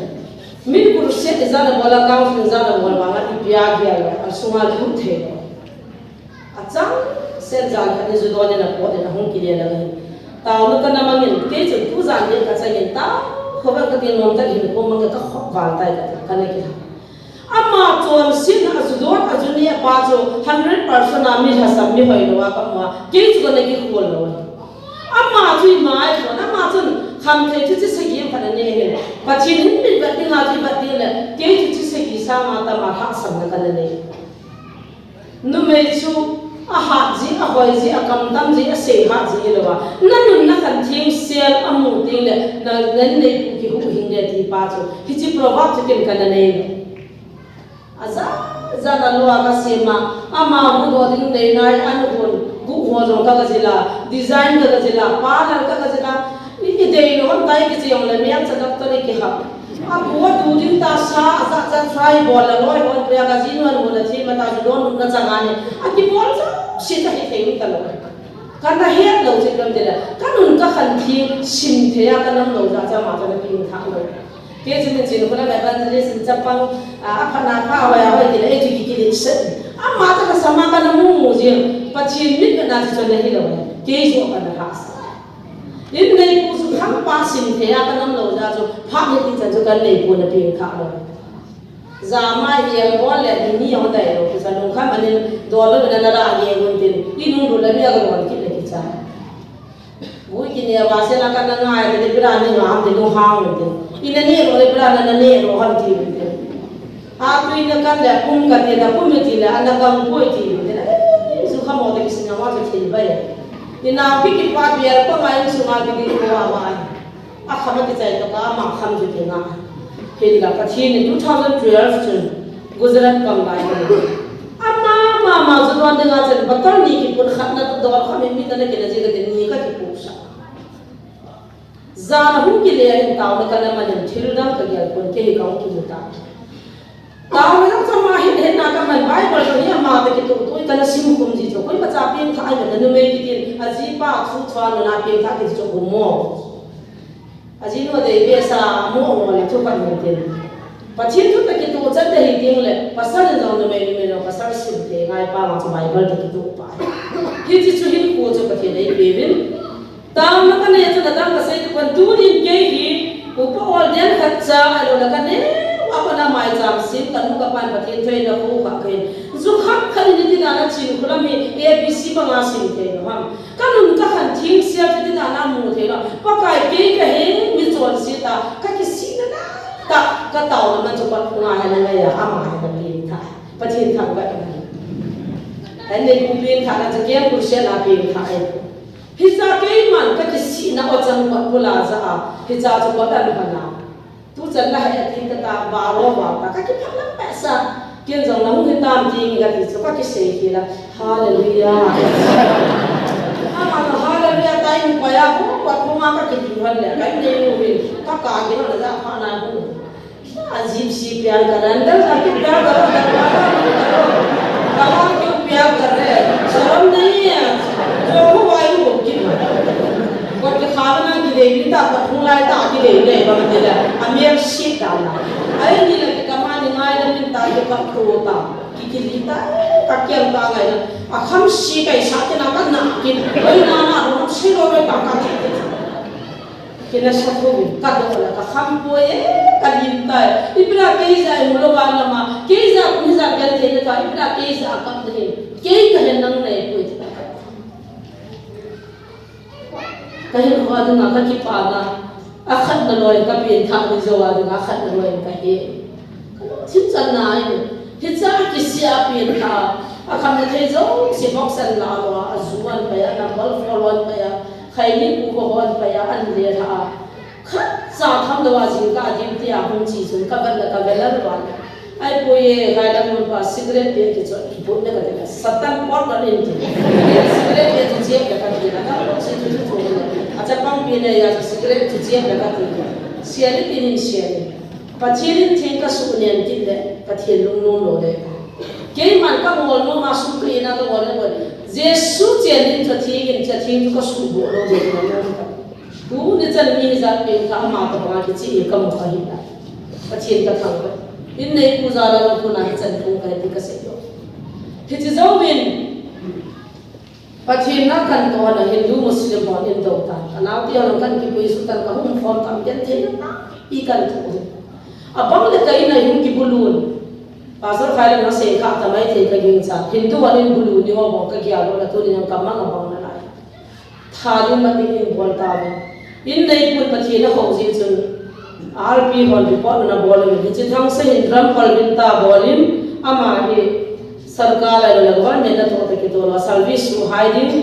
Min crusade ijat a bol a, counseling ijat a bol vang a ipi a gel lou, a sunga lut thei lou. A chang set jan khat in ju don in a pot in a hung kile lou ahi. Taona kana mangin, kei chun tujan le kachangin tao, khovah katin nom tah in ko mang ka khop val tai kati, kana kila. Ama chonsetna a ju don, a ju neh pa chu hundred percent a mi lhasam mi hoilou a kamu a, kei chu kana kikhol lou. Ama chu ima ahi pon, ama chun khamthei thuchih sagi khat anei ahin. Pathen hin mit vet dinga chu ivet ding le, kei thuchih sagi sanga tama lhahsamna kana nei. Numei chu ahat ji, ahoi ji, akam tam ji, asei hat ji hilou a, nanun nakhan thengsel amu teng le, na, nanei pu kihuhhing le ti pa chu, hiche proverb chu ken kana nei lou. Ajat jat a lou a kasem a, ama huhdoh ding dei nai, an hun, guh ho jong ka, kajil a, design ka, kajil a, parlour ka, kajil a, i, idei lou ham tai kiche jong le, mial cha doctor i kihap. Abu adu ding tasa, ajat jat try bol a, loi hon pia kajinu an hun a thim a ta, ju don na chang a ni, akibol jouse chu hithei um talou. Kana het lou chu ipi ham tile, kanun kakhan theng, simthei a kanam lou jeh a chu ama chu ana pengthah lou. Kei chu min chin khula evangelist in chapang, a, aphatna pha hoi a hoi tile, ei chu kikilin set. Ama chu kasama kana mu mu jing, Pathen mitvetna chu chonna hilou. Kei chu kana hahsa. Inneipu chu khangpa simthei a kanam lou jeh a chu, phat hiti chan chu kanneipu ana pengthah lou. Jama i bol le ding ni jong dai lou, kisa lungkham anin dol lou na na ra ye gun tin, inung lou le mi aga lon kit le kicha. Gui kine va se na kana ngai le pira ni ngam te lunghang le te. Ina ne lou le pira na na ne lou ham ti le te. A tui na kan le pum kati na pum ti le ana kang poi ti le te. Ei, su khamo te kisin na ma te thil bai. Ina pi kipa bial pa ngai su ma bi ding ko a ma. Akham akichai toh ka ama kham chu kinga. Hinla Pathen in two thousand twelve chun Gujarat kam lai ka ni. Ama, ama, ama, ju don dinga chun bottle ni kipun khat na dol kham in mi tana kina ji ka tin ni ka kipu sa. Jana hung kile a hin taona kana man in thil dang kagel pon, kei hi kahung kimu ta. Taona jong chu ama hin, hin na kaman Bible jong hi ama toh kitoh toh kana sim khum ji chu. Koimacha pengthah ahi mata numei kitin, ajipa thu thua nuna pengthah kiti chu um mo. Ajinu adei behseh a, mo mo le thu khat hung tin. Pathen thu toh kitoh chan te hi ding le, pasal in jong numei, numei jong pasal sim te ngai pa vang chu Bible toh kitoh pa. Hiche chu hinkho chu Pathen in eipe uvin. Taona kanei chu nadang kasei tu kan tunin kei hi, upa ol den khat cha, ahilou le kaneo a pat a maicham sem, kanu kapan Pathen thu eina khoukhah kahin. Ju khat khat in iti dan a Chinkholam hi A B C banga sim thei lou ham. Kanun kakhan thengsel chu iti dan a mu thei lou. Pakai kei kahi mi chonset a, kakisihna tah, kataona man chu pat phunga hin angai a, ama hin apengthah. Pathen thangvah in. Inneipu pengthahna chu kei a pulset a pengthah e. Hicha keiman kakisihna o chan kot bula ja a, hicha chu kot an hon a. Tuchan la he ati tata, baro ba ta, kakiphalam behseh. Ken jong nahung hitam ti nge kati chu, kakisei ti la. Hallelujah. Ama to hallelujah tai ni paya ho, kot bula kakipi hon le, kanei uvin, kaka kihon la ja pha na hu. अजीब सी प्यार कर रहा है, अंदर जाके प्यार करो, अंदर प्यार करो, करो। कहाँ क्यों प्यार कर रहे हैं? शर्म नहीं है? जो हो आई वो की। Kot kikha na kidei ni ta, kot hung lai ta kidei ni, ba ma ti la. Amel si ta na. Ai ni la ki kama ni ngai la min ta ki ka ko ta. Ki ki li ta, ka kiam ta ngai la. A kham si kai sa ki na ka na ki. Oi na na ro si lo ta ka ki. Kina sa thu, kadoh la, kakham poi e, kalim tai. Ipi la kei ja imu lou va lama, kei ja kum ja kan thei na ta, ipi la kei ja kap de. Kei kahin nang nei poi. Kahin kho dinga kakipana, akhatna loi kapengthah ni jou a dinga akhatna loi kahe. Kalungthim channa ahi. Hicha kisih a pengthah. Akhamna thei jouse box an la lou a, azu an pai a, number four an pai a, khaini kuva hon pai a, an le tha a. Khatcha tham lou a jingkah a duty a hung che chun kavet le kavet lou a. Ahipoi e, kailam mun pa cigarette pe kichot, kiput le kati le, Satan pot kan in ti. Cigarette pe chu chep le kati le, ka si chu chu chu. Achapang pi le a cigarette chu chep le kati le. Sia le tin in sia le. Pathen in theng kasuh nen kit le, Pathen lungnom lou le. Keiman kangol nom a sum ka in a kangol le. Jesu chen in cha theng in cha theng chu kasuh bou lou le. Tuni chan mi hijat pengthah ama tobanga kicheh kamu kahi a. Pathen kathangvah. Inneipu jal a lungthim a hichan thum kahi ti kasei lou. Hiche jouvin. Pathen na kan to na Hindu Muslim ho in do tan. Ka nau ti ho kan kipui su tan ka hum form tam gen thei na i kan to. Abang le kai na hum kibulun. Pastor khai le na se kha ta mai thei ka ging cha. Hindu ho in bulu ni ho bang ka gia lo la tu ni ka mang abang na lai. Tha ding ma ding in bol ta ve. In nei pun Pathen na ho ji chun. R P hon report na bol in. Hiche thang se hin ram pal bin ta bol in. Ama hi sarkar lai lo le government na to ta ki to lo service su hai ding.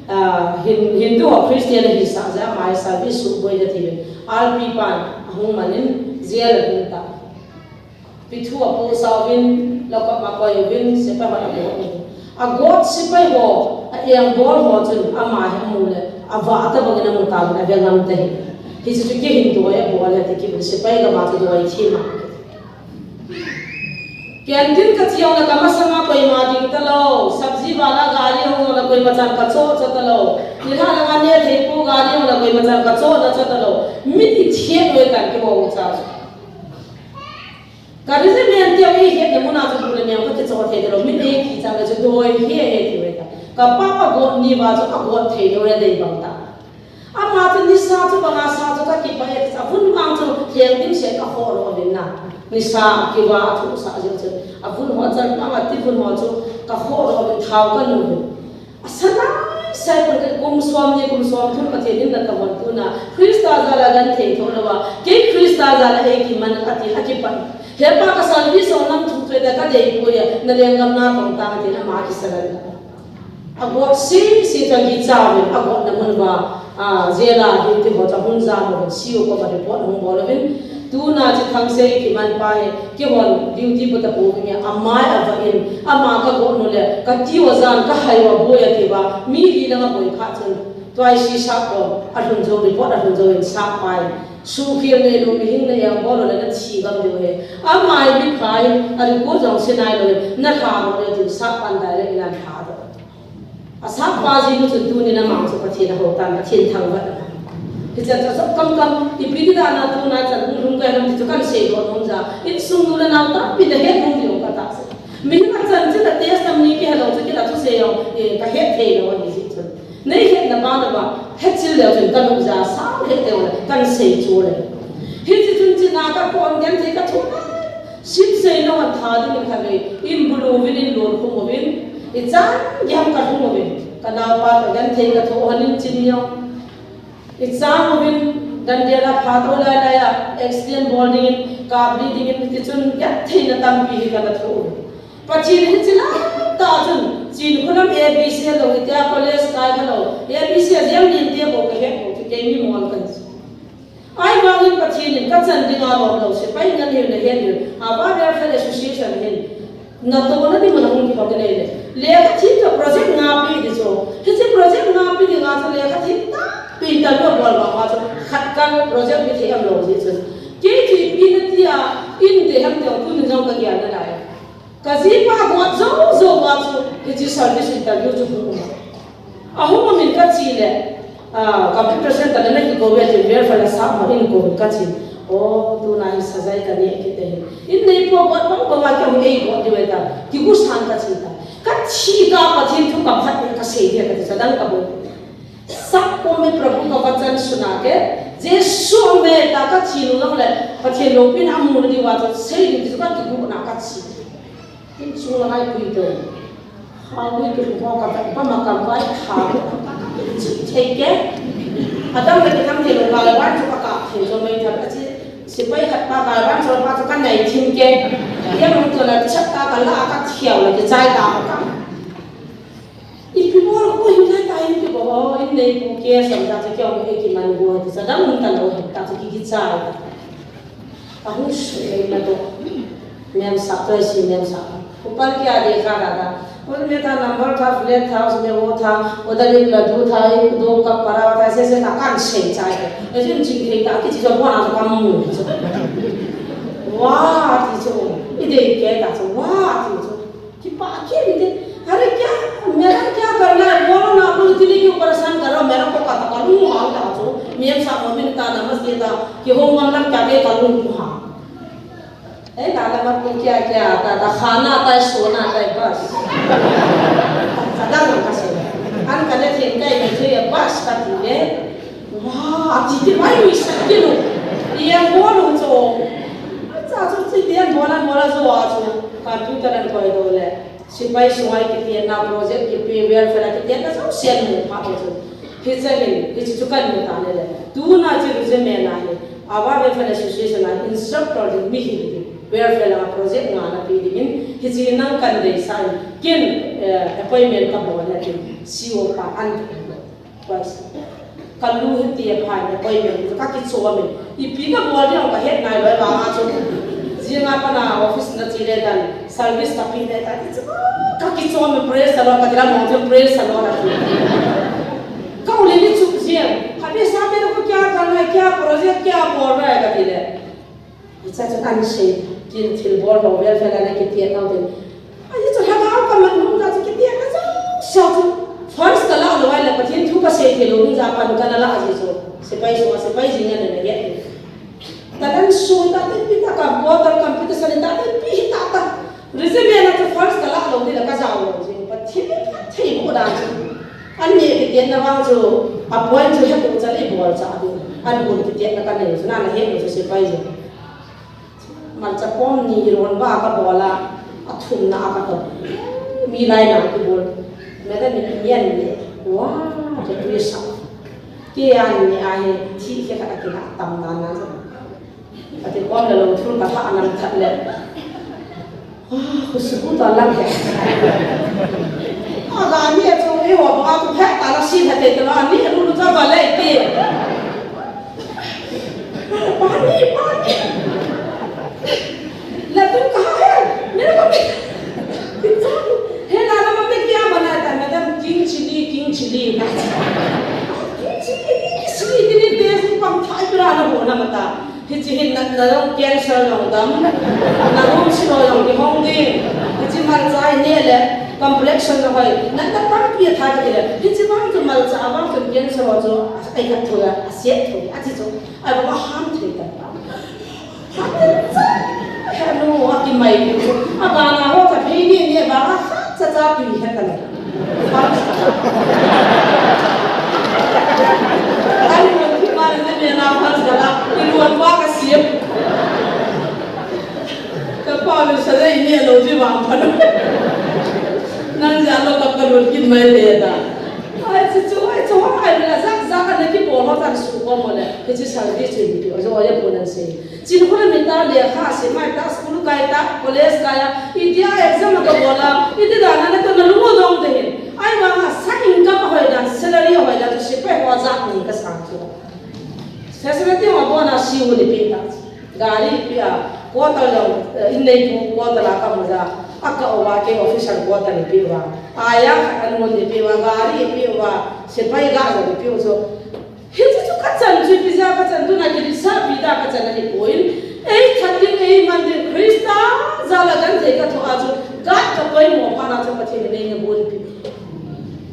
Ah, Hin-, Hindu ho Christian hi sa ja mai service su boi da ti. R P pan ahung manin jail hin ta. Pithu a post uvin, lakop a koi uvin, sepai ho a got uvin. A got sepai ho, a eng bol ho chun, ama hi amu le, ava ata bangin amu ta, a ve ngam ta hi. Hiche chu kihin doi a bol le, ti kibul sepai gam a chu doi thim a. Canteen ka cheu le ka masanga koima ding ta lo, sabji wala gari hung le koima chan ka cho cho ta lo. Nilhah langa nethei pu gari hung le koima chan ka cho na cho ta lo. Mit i thiet loi tan kiho cha. Ka regiment tia i hetna muna chu bu le miang ka kicho thei lo, min ei kichang le chu doi hi he ti ve ta. Ka pa ka got ni va chu ka got thei lo le dei bang ta. Ama chu nisa chu banga sa chu ka kipa e, a vun vang chu leng dim se ka ho lo vin na. Nisa kiva a thu sa jeng chu. A vun ho chan pa ma ti vun ho chu ka ho lo vin thau ka nu vin. Asa lai sai pun ka kum som ni kum som thum Pathen in na ka hon tu na. Christa jal a genthei tho lou a. Kei Christa jal a ei kiman a ti a kipan. He pa ka service ong nam thu tu ta ka dei poi a. Na lenggam na tong ta ti na ma kisalan. A got si si ta kicha ve a got na mun va. A, jail a duty ho ta hun ja mo si u ko ba report hung bol vin. Tuna chi thang sei kiman pa hi, kihon duty pu ta pu nge, amai ava in, ama ka go nu le, ka ti u jan, ka hai u boi a ti ba, mi li na ma boi kha chun, tuai si sa ko, a hun jo report a hun jo in sa pai. Su khil ne lu mi hing ne yang bol le na thi gam diu he. Amai mi phai, a ri ko jong si nai lo, na tha lo le tin sa pan dai le na tha do. A sap pa ji nu chu tuni na mang chu Pathen a ho tan, Pathen thangvah. Hiche chu sap kam kam, ipi ti dan a tuna chan hung hung ka lam ti chu kan sei doh nom ja. Insung nu le nao tampi na het hung diu ka ta se. Mi ma chan chu la test tam ni ke hello chu ke la chu sei jong, eh, ka het thei lou ahi ji chu. Nei het na ba na ba, het chil leu chun ka lung ja, sao het leu le, kan sei chu le. Hiche chun chi na ka kon gen thei ka thu. Sim sei na wan tha ding in kha ve, in bulu vin in lon khum uvin, i chan gei ham ka khum uvin, ka nau pa ka genthei ka tho hon in chin neo. I chan uvin, dan dia la pha to lai lai a, accident bol ding in, kap li ding in, ti chun genthei na tampi hi ka na tho uvin. Pathen hi chi la ta chun, chin khulam A B C lo, i tia college kai ka lo, A B C a jam nin tia bo ka het bo, ti kei mi mol kan. Ahivangin Pathen in ka chan dinga lom lou sepai ngan hiu na het diu. Ava Welfare Association hin. Na to na ding na hung kibang nei le. Lekha thim ka project nga pi di chu. Hiche project nga pi dinga chu lekha thim tampi interview bol ba ma chu. Khat kal project mi thei am lou ji chu. Kei chu ipi na tia in de ham teu tuni jong ka gel na lai. Ka jipa got jou jou a chu, hiche service interview chu hung um. Ahung um in ka che le, ah, computer center le na kikou ve tin welfare a sap ma in kou ka che. Oh, tuna hi sajai ka neh kit e. In nei po got bang bang a ka hung ei got diu ve ta. Kigu san ka che ta. Ka che ka Pathen thu ka phat ka sei dia ka ti sa dang ka bol. Sab ko main Prabhu ka vachan suna ke, Jesu mein ta ka che lou le, Pathen loupina amu diu va chu sei diu ti chu ka kigu na ka che. Insung la ngai pui to. Hau ni tu ko ka ta pa ma ka vai tha. Chi thei ke. Adam le kam thei lo ka le wan chu ka ka thei jo mai tha ka chi. Sepai khat pa ka wan chu pa chu ka nai thim ke. Ya mo to la chat ta ka la ka thiau la ke chai ta ka. Ipi bol ko hin lai ta ipi bol in nei pu ke sam ta chu kyo mo e kiman go ti sa dang ta lo ta chu ki ki chai. Ahung sui na to. Mem sa to si mem sa. Upar kya dekha dada? और मेरा नंबर था, फ्लैट था, उसमें वो था, उधर एक लड्डू था, एक दो कप पड़ा हुआ था, ऐसे ऐसे था, कान से चाय। ऐसे इन चिंखे था कि चीजों को ना तो कम मुंह। वाह, चीजों, इधर क्या था, वाह, चीजों, कि पाके भी थे। अरे क्या, मेरा क्या करना है? बोलो ना, आप लोग इतने क्यों परेशान कर रहे हो? मेरा को कथा करूँ, आओ था, तो मेरे साथ मम्मी ने कहा, नमस्ते था, कि होमवर्क क्या क्या करूँ, हाँ। ए, ताला मत को क्या क्या आता था, खाना आता है, सोना आता है, बस। सदा मन का सोना। अन कने Ti mai mi sa ki lu. Ian bol u chu. Cha chu ti ian bol an bol a chu a chu. Computer an koi do le. Sipai sungai kiti na project kipe welfare kiti na so sian mu pha chu. Hiche hin, hiche chu kan mu ta le le. Tuna chu resume na hi. Awa Welfare Association a instructor ding mi hi hi. Welfare a project nga na pe ding in. Hiche nang kan dei sa in. Kin, eh, appointment ka bol na kin. C O pa an. Twice. Ka lu hi ti a pha in appointment. Ka kichom in. Ipi ka bol ding ka het nai lou vang a chu. Jing a pat na office na che le dan. Service ka pe le ta. Ka kichom in praise the Lord ka ti la mo chu praise the Lord a chu. Ka u le ni chu jing. Ka be sa be ko kya karna hai, kya project, kya bol raha hai ka ti le. Hiche chu an sei, tin thilbol ho welfare a na kiti nau tin. Ahi chu lhagao ka man nung jeh chu kiti na jong sa chu. First ka la lou ahile Pathen thu ka sei thei lou nung jeh a pan ka na la ahi chu. Sipai so, sipai jing a na na ye. Ta dan su ta te pi ta ka quarter competition ta te pi ta ta. Resume na chu first ka la lou ni la ka jao lou jing. Pathen thei mo da chu. An ni kiti na vang chu a point chu he ko cha le bol cha du. An bul kiti na ka nei chu na na he chu sipai jing. Malcha pom ni iron ba ka bol a, a thumna a ka to. Mi lai na ki bol. Madam ni ni an ni. Wa, ka tu sa. Ki an ni a he, thi ke ka ki na tam na na. Ka ti kom le lo thul ka tha nam that le. Wa, khushbu to lang he. A ga ni a chu e wa ba tu phe ta la si ha te to la ni ru lu ta ba le ti. पानी, पानी। लड्डू कहाँ है? मेरे को भी। हे नाना, मम्मी क्या बनाया था? Madam, king chilli, king chilli. King chilli, king chilli, इतनी तेज नहीं, पंखा ही पुराना होना मता। Hichi hin na, na jong cancer jong dam, na room si lo jong kihong ding. Hichi malcha hi ne le, complexion na hoi, na, na tampi a tha ka ti le. Hichi vang chu malcha, a vang chu cancer ho chu, ai ka thu a, a siat thu, a ti chu. Ai, ba ham thei ta. Ham thei ta. He nu, a ki mai ki chu. A ba na ho ta phei ni ni ba, a cha cha pi he ta le. Ai, nu ki ma na me na pa cha la. Ki lu an ba ka siam. Ka pa lu sa le ni lo ji vang pa. Nan ja lo ka ka lu ki mai le ta. Ai, chu chu, ai, chu, ai, la za za ka na ki bol ho ta su ko mo le. Ki chi sa di chu ni ki. Ai, chu, ai, ko nan se. Chin khula mi ta le kha si mai ta school kai ta college kai a. Itia exam ka bola. Iti da na to na lu dong de hin. Ai wa ha sa income hoi dan salary hoi dan si pe ho za ni ka sa chu. Facility ho bona si hu ni pe ta. Gari pe a quarter lo in nei pu quarter la ka mo za. Aka o wa ke official quarter ni pe wa. Aya an mo ni pe wa gari pe wa. Sipai ga ni pe so. Hichu chu ka chan chu ipi jeh a ka chan tuna kidisa pi da ka chan ahi poi. Ei that ding ei man ding Christa jal a kan thei ka thoh a chu ka ka poimo pha na chu Pathen in ei na bol pi.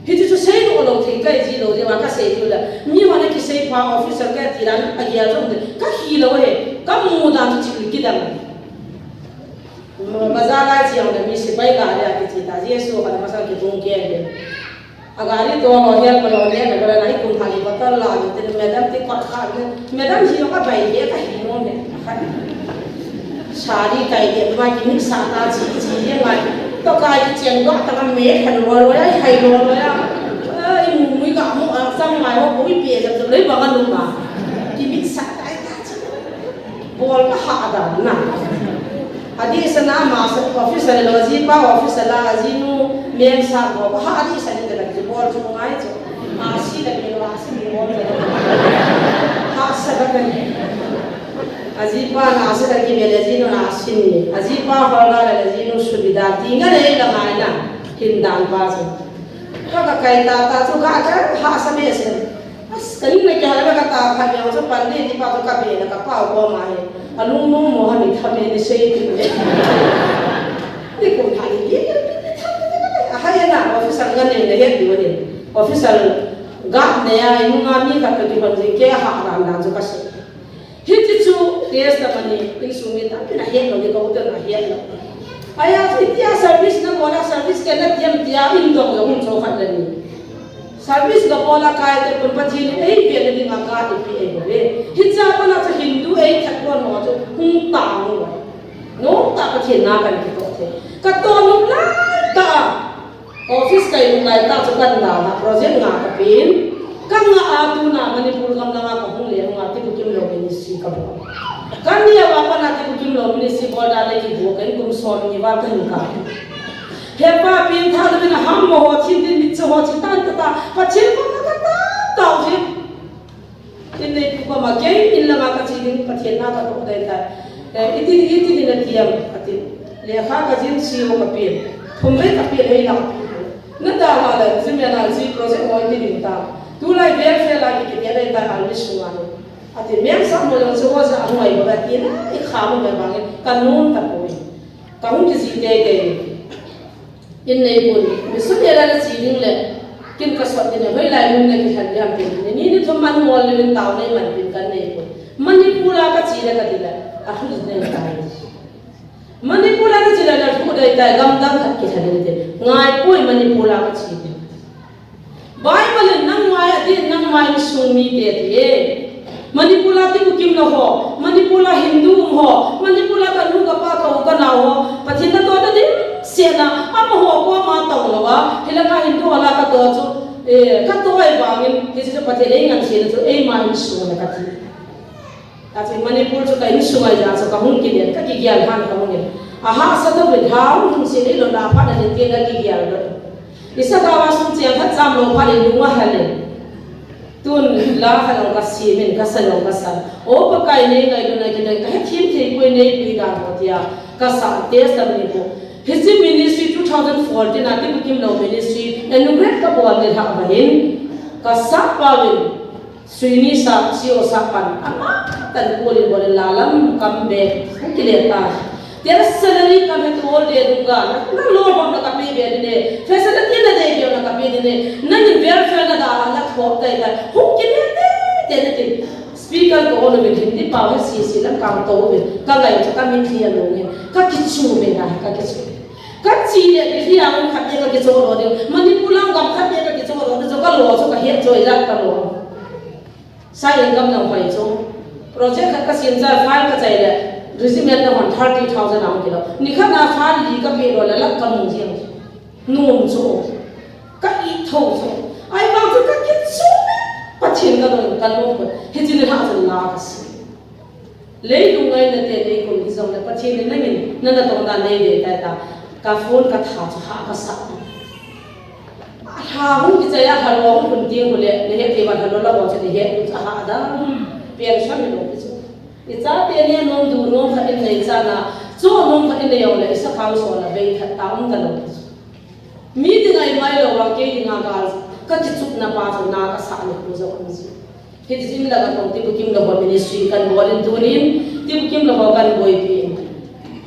Hichu chu sei lou lou thei ka ji lou ding a ka sei chu la. Mi hon a kisei pha officer ka ti dan a gel jong de. Ka hi lou he. Ka mu dan chu thil kidang. Bazar lai chi jong le mi sipai ka le a kichi ta Jesu ka masang kibung ke le. A gari to lo hial pa lo le ka la nai kum thali bottle la ni te madam ti kot kha ni. Madam hi lo ka bai le ka hi mo me. Sari kai le ma ki mix sa ta chi chi ye mai. To kai ki chen do ta ka me khan lo lo ya hai lo lo ya. Ai mu mu ka mu a sang mai ho ko i pe ja to le ba ka lu ma. Ki mix sa ta ta chi. Bol ka ha dan na. Adih sana ma sa officer lo ji pa officer la ji nu men sa ko ka ha adih sa ni da ji bol chu ngai chu. Ma si da ni la si ni bol da. Ha sa da ni. Aji pa na sa da ki me le ji nu na si ni. Aji pa ho la le ji nu su bi da ti nga le la ngai na. Hin dan pa chu. Ka ka kai ta ta chu ka ka ha sa me se. As, ka ning na kya la ka ta kha ya so pan de di pa to ka be na ka pa ko ma he. A lung mo mo ha mi tha me ni sei ti. Ni ko tha ni di. A ha ya na officer ga ne ne he di wa ni. Officer ga ne ya inu nga mi ka to di ban ji ke ha ran dan so ka se. Hichi chu testimony insung mi tampi na het lou ni ka hotel na het lou. Aya chu itia service na kona service ke na tiam tia in dong ya hun cho khat le ni. Service ga bol a kai te pun Pathen in ei ve na ding a ka ti pi ei bol e. Hicha pana chu Hindu ei that kon ho chu hung ta ngu. No ta Pathen na kan kitoh the. Ka toh nung lai ta. Office kai nung lai ta chu kan da na project nga ka pin. Ka nga a tu na Manipur gam langa ka hung le nga ti bukim lo ministry ka bol. Kan ni a wa pana ti bukim lo ministry bol da le ki bu kan kum som ni wa kan ka. He pa pin tha da na ham mo ho chin din mit ho chin tan ta ta. Pathen ko ka ta ta ji. Tin nei pu ko ma kei in langa ka chi ding Pathen na ka toh dai ta. Eh, iti, iti ni na tiam, ati. Lekha ka jin si o ka pin. Thum ve ka pin hei lang. Na ta ha le, jin me na ji project mo iti ding ta. Tu lai welfare la ki ki dai ta ha ni su ma ni. Ati, men sa mo jong se wa sa ang mai ba ti na, i kha mo me ba nge, ka nun ta poi. Ka hung ki ji te te. In nei pun, mi sun era na chi ding le, kin ka sot ding le, hoi lai mun na ki than yam pin. Ni ni thum man ngol le min tau nei man pin kan nei pun. Manipur a ka chi le ka ti le, a thu nei ta. Manipur a ka chi le na thu dai ta, gam dang khat ki than ni te. Ngai poi Manipur a ka chi le. Bible in nang mai a din nang mai sung mi te ti e. Manipur a ti bukim lo ho, Manipur a Hindu um ho, Manipur a ka nu ka pa ka u ka nau ho, Pathen na to ta din se na, ama ho ko ma tong lo wa, hila ka Hindu ho la ka to chu, eh, ka to ai bangin, ki chu Pathen ei ngan se na chu, ei ma in sung na ka ti. Ka chi Manipur chu ka insung a ja chu ka hung kile, ka kigel han ka hung in. A hahsa to be hau hung si le lo na pha na le ti ka kigel lo. Isa ka wa sung chiang khat cham lo pha le lu ma ha le. Tun la kha lo ka si min ka sa lo ka sa. O Pakai nei ngai lo na ki nei ka he thim thei koi nei pui da ko tia. Ka sa test am ni ko. Hichi ministry two thousand fourteen a ti bukim lo ministry. Enu great ka bol de ha ba hin. Ka sa pa win. Suini sa, si o sa pan, ama tan ko le bol la lam kam be, hung kile ta. Tera salary kam he tol de dunga, na, na lo bang na ka pe be de, facility na de be na ka pe de, na ni welfare na da na thop tai ta, hung kile te, te, te, te. Speaker ko ono be Hindi pa he si si lam kam to be, ka ngai cha ka min ti a lo ne, ka kichu me na, ka kichu. Ka chi le, ki hia hung khat de ka kichu ro de, Manipur lam kam khat de ka kichu ro de, so ka lo, so ka he choi la ka lo. Sa in gam nang hoi chu. Project khat ka sim cha file ka chai le, regiment na hon thirty thousand ang kilo. Ni khat na file li ka pe lo le lak ka mu jiang. Num chu. Ka i tho chu. Ai bang chu ka kit chu. Pathen ka don ka lo ko. Hi chin ha chu la ka si. Leilung ngai na te nei kum hi jong le Pathen in nangin na na tong da nei de tai ta. Ka phone ka tha chu ha ka sa. Tha hung kichai a tha lo hung kun ting hule, ne he te wa tha lo la wa chu ne he tu cha ha da. Pian sha mi lo ki chu. I cha te ne nom du nom kha in nei cha na, chu nom kha in nei yong le, i sa khang so na vei khat ta um ta lo ki chu. Mi ding ai mai lo wa ke ding a gal, ka kichupna pa chu na ka sa ni ku zo kan ji. Hiti chun la ka tong ti bukim lo ho ministry kan bol in tunin, ti bukim lo ho kan boipi in.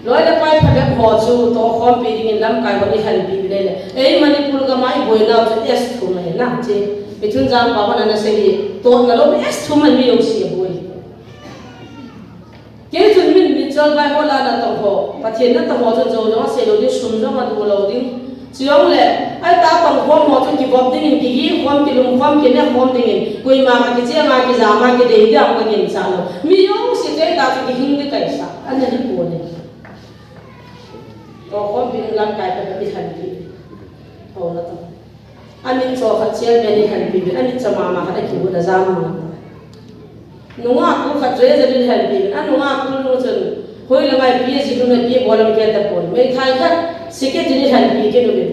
Loi le pai phabep ho chu tokhompi dingin lamkai ho i hanpi le le. Ei Manipur gam a i boina chu S thum ahi na che. Mi thun jang pa ho na na sei hi. Totna lo S thum ahi mi jouse a boi. Kei chun min Mitchell vai ho la na tong ho. Pathen na tong ho chun jo jo sei lo ding sum jo ma du lo ding. Chujongle, ai ta tong khom ho chu kivop dingin, kigin khom, kilum khom, kine khom dingin, koima ka kicheng a, kijam a, kidei ding a ka gincha lo. Mi jouse te ta chu kihing ding kaisa, ana hi pon e. Tokhompi lamkai ka mi thanpi. Ho na to. Amin cho khat chairman ni thanpi, amin cho mama khat a kibu na jam ma. Nunga kul khat treasury ni hanpi, a nunga kul nu chun, hoi la ngai P H D nu na P H D bolam ke ta pon. Meithai khat, secretary ni hanpi ke nu bin.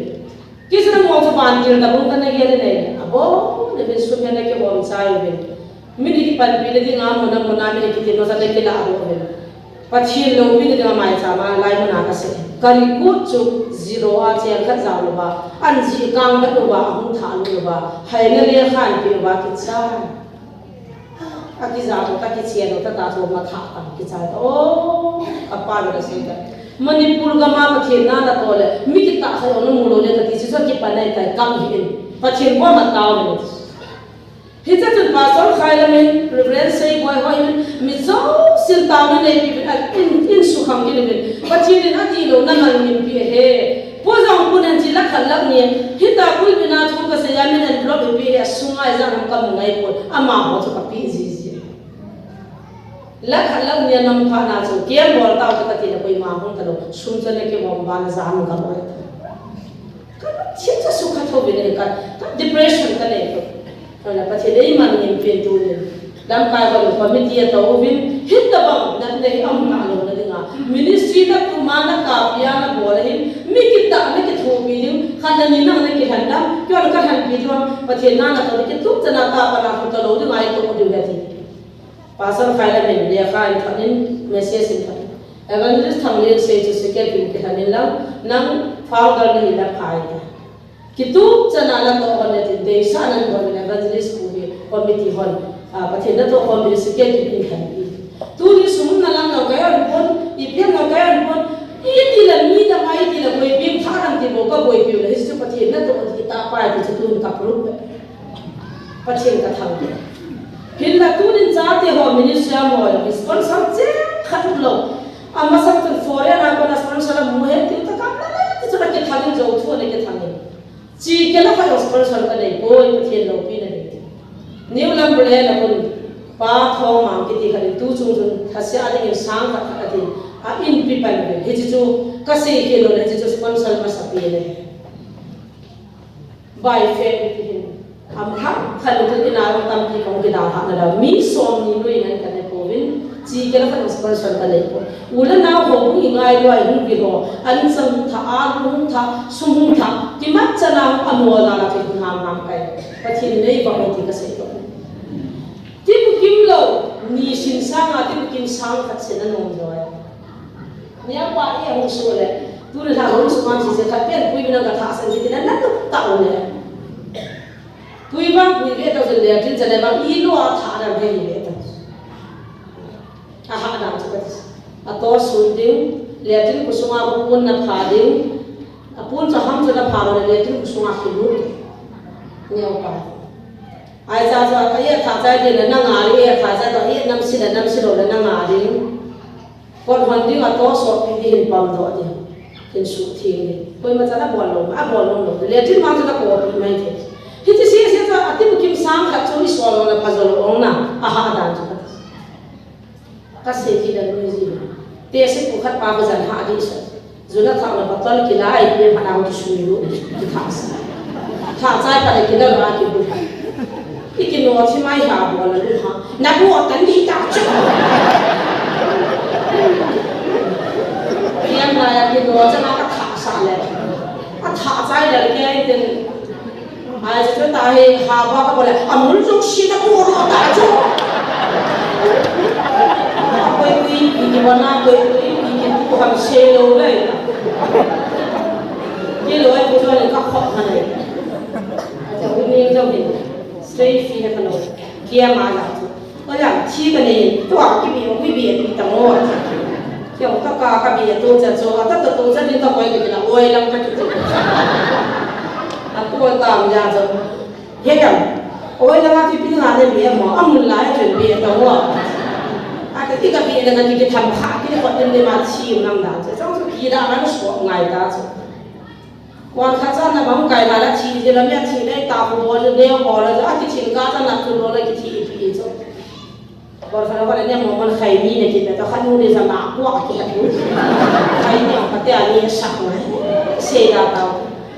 Ki chun mo chu ban til ta bung ta na ge le nei. Abo, ne bin sum he na ke bom chai bin. Mi ni ki panpi le ding a mo na mo na mi ni ki tin no sa le ki la abo bin. Pathen loupina dinga maicham a lai muna ka sei. Ka recruit chu zero a cheng khat jao louva, an ji kang khat louva, ahung tha louva, haina lekha an pe louva kichai. A kijao ta, kichen ta, ta thoma tha ta kichai ta. Oh, ka pa le ka sei ta. Manipur gam a Pathen na na to le, mi kitah sa jong na mu lou le kati chu chu kipan nai tai kam hi in. Pathen koma tao le. Hiche chun Pastor Khailam in, Reverend Seiboi ho in, mi jousen taona neipi uvin, a in, in sukhang kit uvin. Pathen in ati lou na malmin pi ahi. Pu jong pun hen chi lakh khat lakh ni, hitia kulbina thu kasei a min envelope ipi ahi, Ka mu ngai pon, amaho chu ka pi ji ji. Lakh khat lakh ni a nam pha na chu, ken bol tau te ka ti le koima hung ta lou, sum chu na ke bom ba na jam ka boi. Ka thil chu sukha tho vin ka, ka depression ka nei ko. Ka la Pathen ei man ngim pen tu ni. Lamkai hon committee a tou vin, hita bang, na le am na lo na dinga. Ministry na tu ma na ka pia na bol hin, mi kita na kithopi ding, khat na ni na na kilhan dam, kyo na ka han pi ding, Pathen na na tou kitup chana ka pa na tu ta lo ding ai tou ding ka ti. Pastor Khai la min le kha in khat in message in khat. Evangelist Thang le sei chu secretary kilhan in lang, nang founder na hi la phai ta. Kitup chana la toh hon le tin, deisah nan bol in evangelist pu hi committee hon, ah, Pathen na toh hon le secretary in khan pi. Tuni sum na lam na kai an pon, i pian na kai an pon, i ti la mi na mai ti la boi bim tha lam ti bo ka boi piu la, history Pathen na toh ti ta pa ti chu tun ka proof. Pathen ka thang. Hin la tunin chate ho ministry a mo sponsor che khat lou. Amasa tun foreign a kona sponsor la mu he ti ta kam la le ti chu la kithangin jo thu le kithangin. Chi ke la kha sponsor ka nei poi, Pathen loupina nei. New Lamphel a kon pa Thongmang kiti khat in tu chung chun thasia a dingin sang khat khat a ti a in pi pan ve. Hichi chu ka sei khel lou le, hichi chu sponsor masa pi le. By faith ti hin. Am kha khan tu ina ram tampi kong kidalha na la. Mi som ni noi ngan ka nei pouvin. Chi ke la kha sponsor ka nei po. U le nao ho bung i ngai lou a i hung pi ho, an chang tha, a lung tha, sum hung tha, kimat chana hung a mo la la ti hung ham ham kai. Pathen nei va ti ka sei ko. Tibukim lou, ni sin sang a tibukim sang khat sin a nom lou. Nia pa i hung su le, tu le la hung su man si se khat pen pui bina ka tha san ki ti na na tu ta u le. Pui bang pui ve ta le tin chale bang i lou a tha na ve ni ve ta. A ha dan chu ka ti. A to sun ding, le tin ku sunga ku pun na pha ding. A pun cha ham cha na pha lo le tin ku sunga ki lu. Ni o pa. Ai cha cha ka ye tha cha ding le na nga ri ye tha cha to ye nam si le nam si lo le na nga ding. Kon hon ding a to so pi ding hin pam do ding. Hin su thing ding. Koima cha na bol lo, a bol lo lo. Le tin ma cha na ko pi mai te. Hiti si si cha a tibukim sang khat chu i so lo le pha zo lo ong na. A ha dan chu. Ka sei kit a lui ji. Te se pu khat pa ko jan ha di sa. Juna tha na bottle kila ai pe pha na ki su lu. Ki tha sa. Tha chai pa le kila ra ki bu. I ki no chi mai ha bo la lu ha. Na bu tan di ta chu. Pian na ya ki no cha na ka tha sa le. A tha chai le ke tin. Ai, chu ta hi, ha ba ka bole, a mun jong si na ko ro ta chu. A koi kui, i ki wana koi kui, i ki tu ham se lo le. Ki lo ai ko jo le ka khop na le. A ta u ni jong ni. Stay fi ha ka lo. Kia ma la chu. Oya, thi ka nei, tua ki bi, ki bi, bi ta ngo. Ki ong ka ka, ka bi, to cha cho, a ta ta to cha ni ta koi ka la, oi lang ka ki to. A ko ta mi ya cho. He ya. Oi lang a ki pi nga ne bi mo, a mun lai cho bi ta ngo. A ka ti ka bi le ka ki tham kha, ki ko tin de ma chi nang da. Cha cho ki da ma so ngai ta cho. Wan kha cha na bang kai na la thi je la me thi le ta ko bo le de ko la a ki thin ka cha na tu lo la ki thi pi cho. Bol kha la ko le ne mo mon khai ni ne ki ta kha nu de sa na ko a ki ha tu. Khai ni ka te a ni sa ko. Se da ta.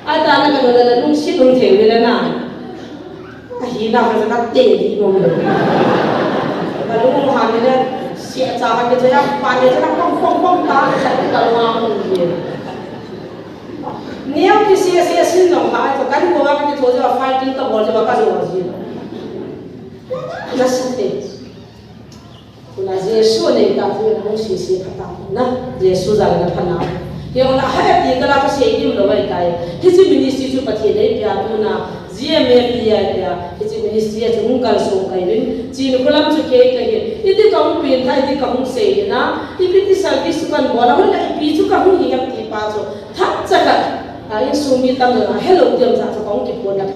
A ta na ka lo la lung si lung the le na. A hi na ka ka te di mo. Ka lung ha ni le si a cha ka ke cha ya pa ne cha na pom pom pom ta ka ka lo ma mo ni. Neo ki si si sin no ha to kan ko ka ki to jo fighting ka bol jo ka jo ji. Na sa te. Kuna Jesu nei ta tu na si si pha ta na. Jesu ja na pha na. Yo na ha ti ka la ka sei kim lo bai kai. Hi si ministry chu Pathen nei pia tu na. G M A P I pia. Hi si ministry chu hung kal so kai vin. Chi nu kulam chu ke ka hi. Iti ka hung pin thai ti ka hung sei na. Ipi ti service chu kan bol a hon la ipi chu ka hung hi yam ti pa chu. Thak cha ka. A in sung mi tam na. Hello diam cha cha ka hung ki pon na.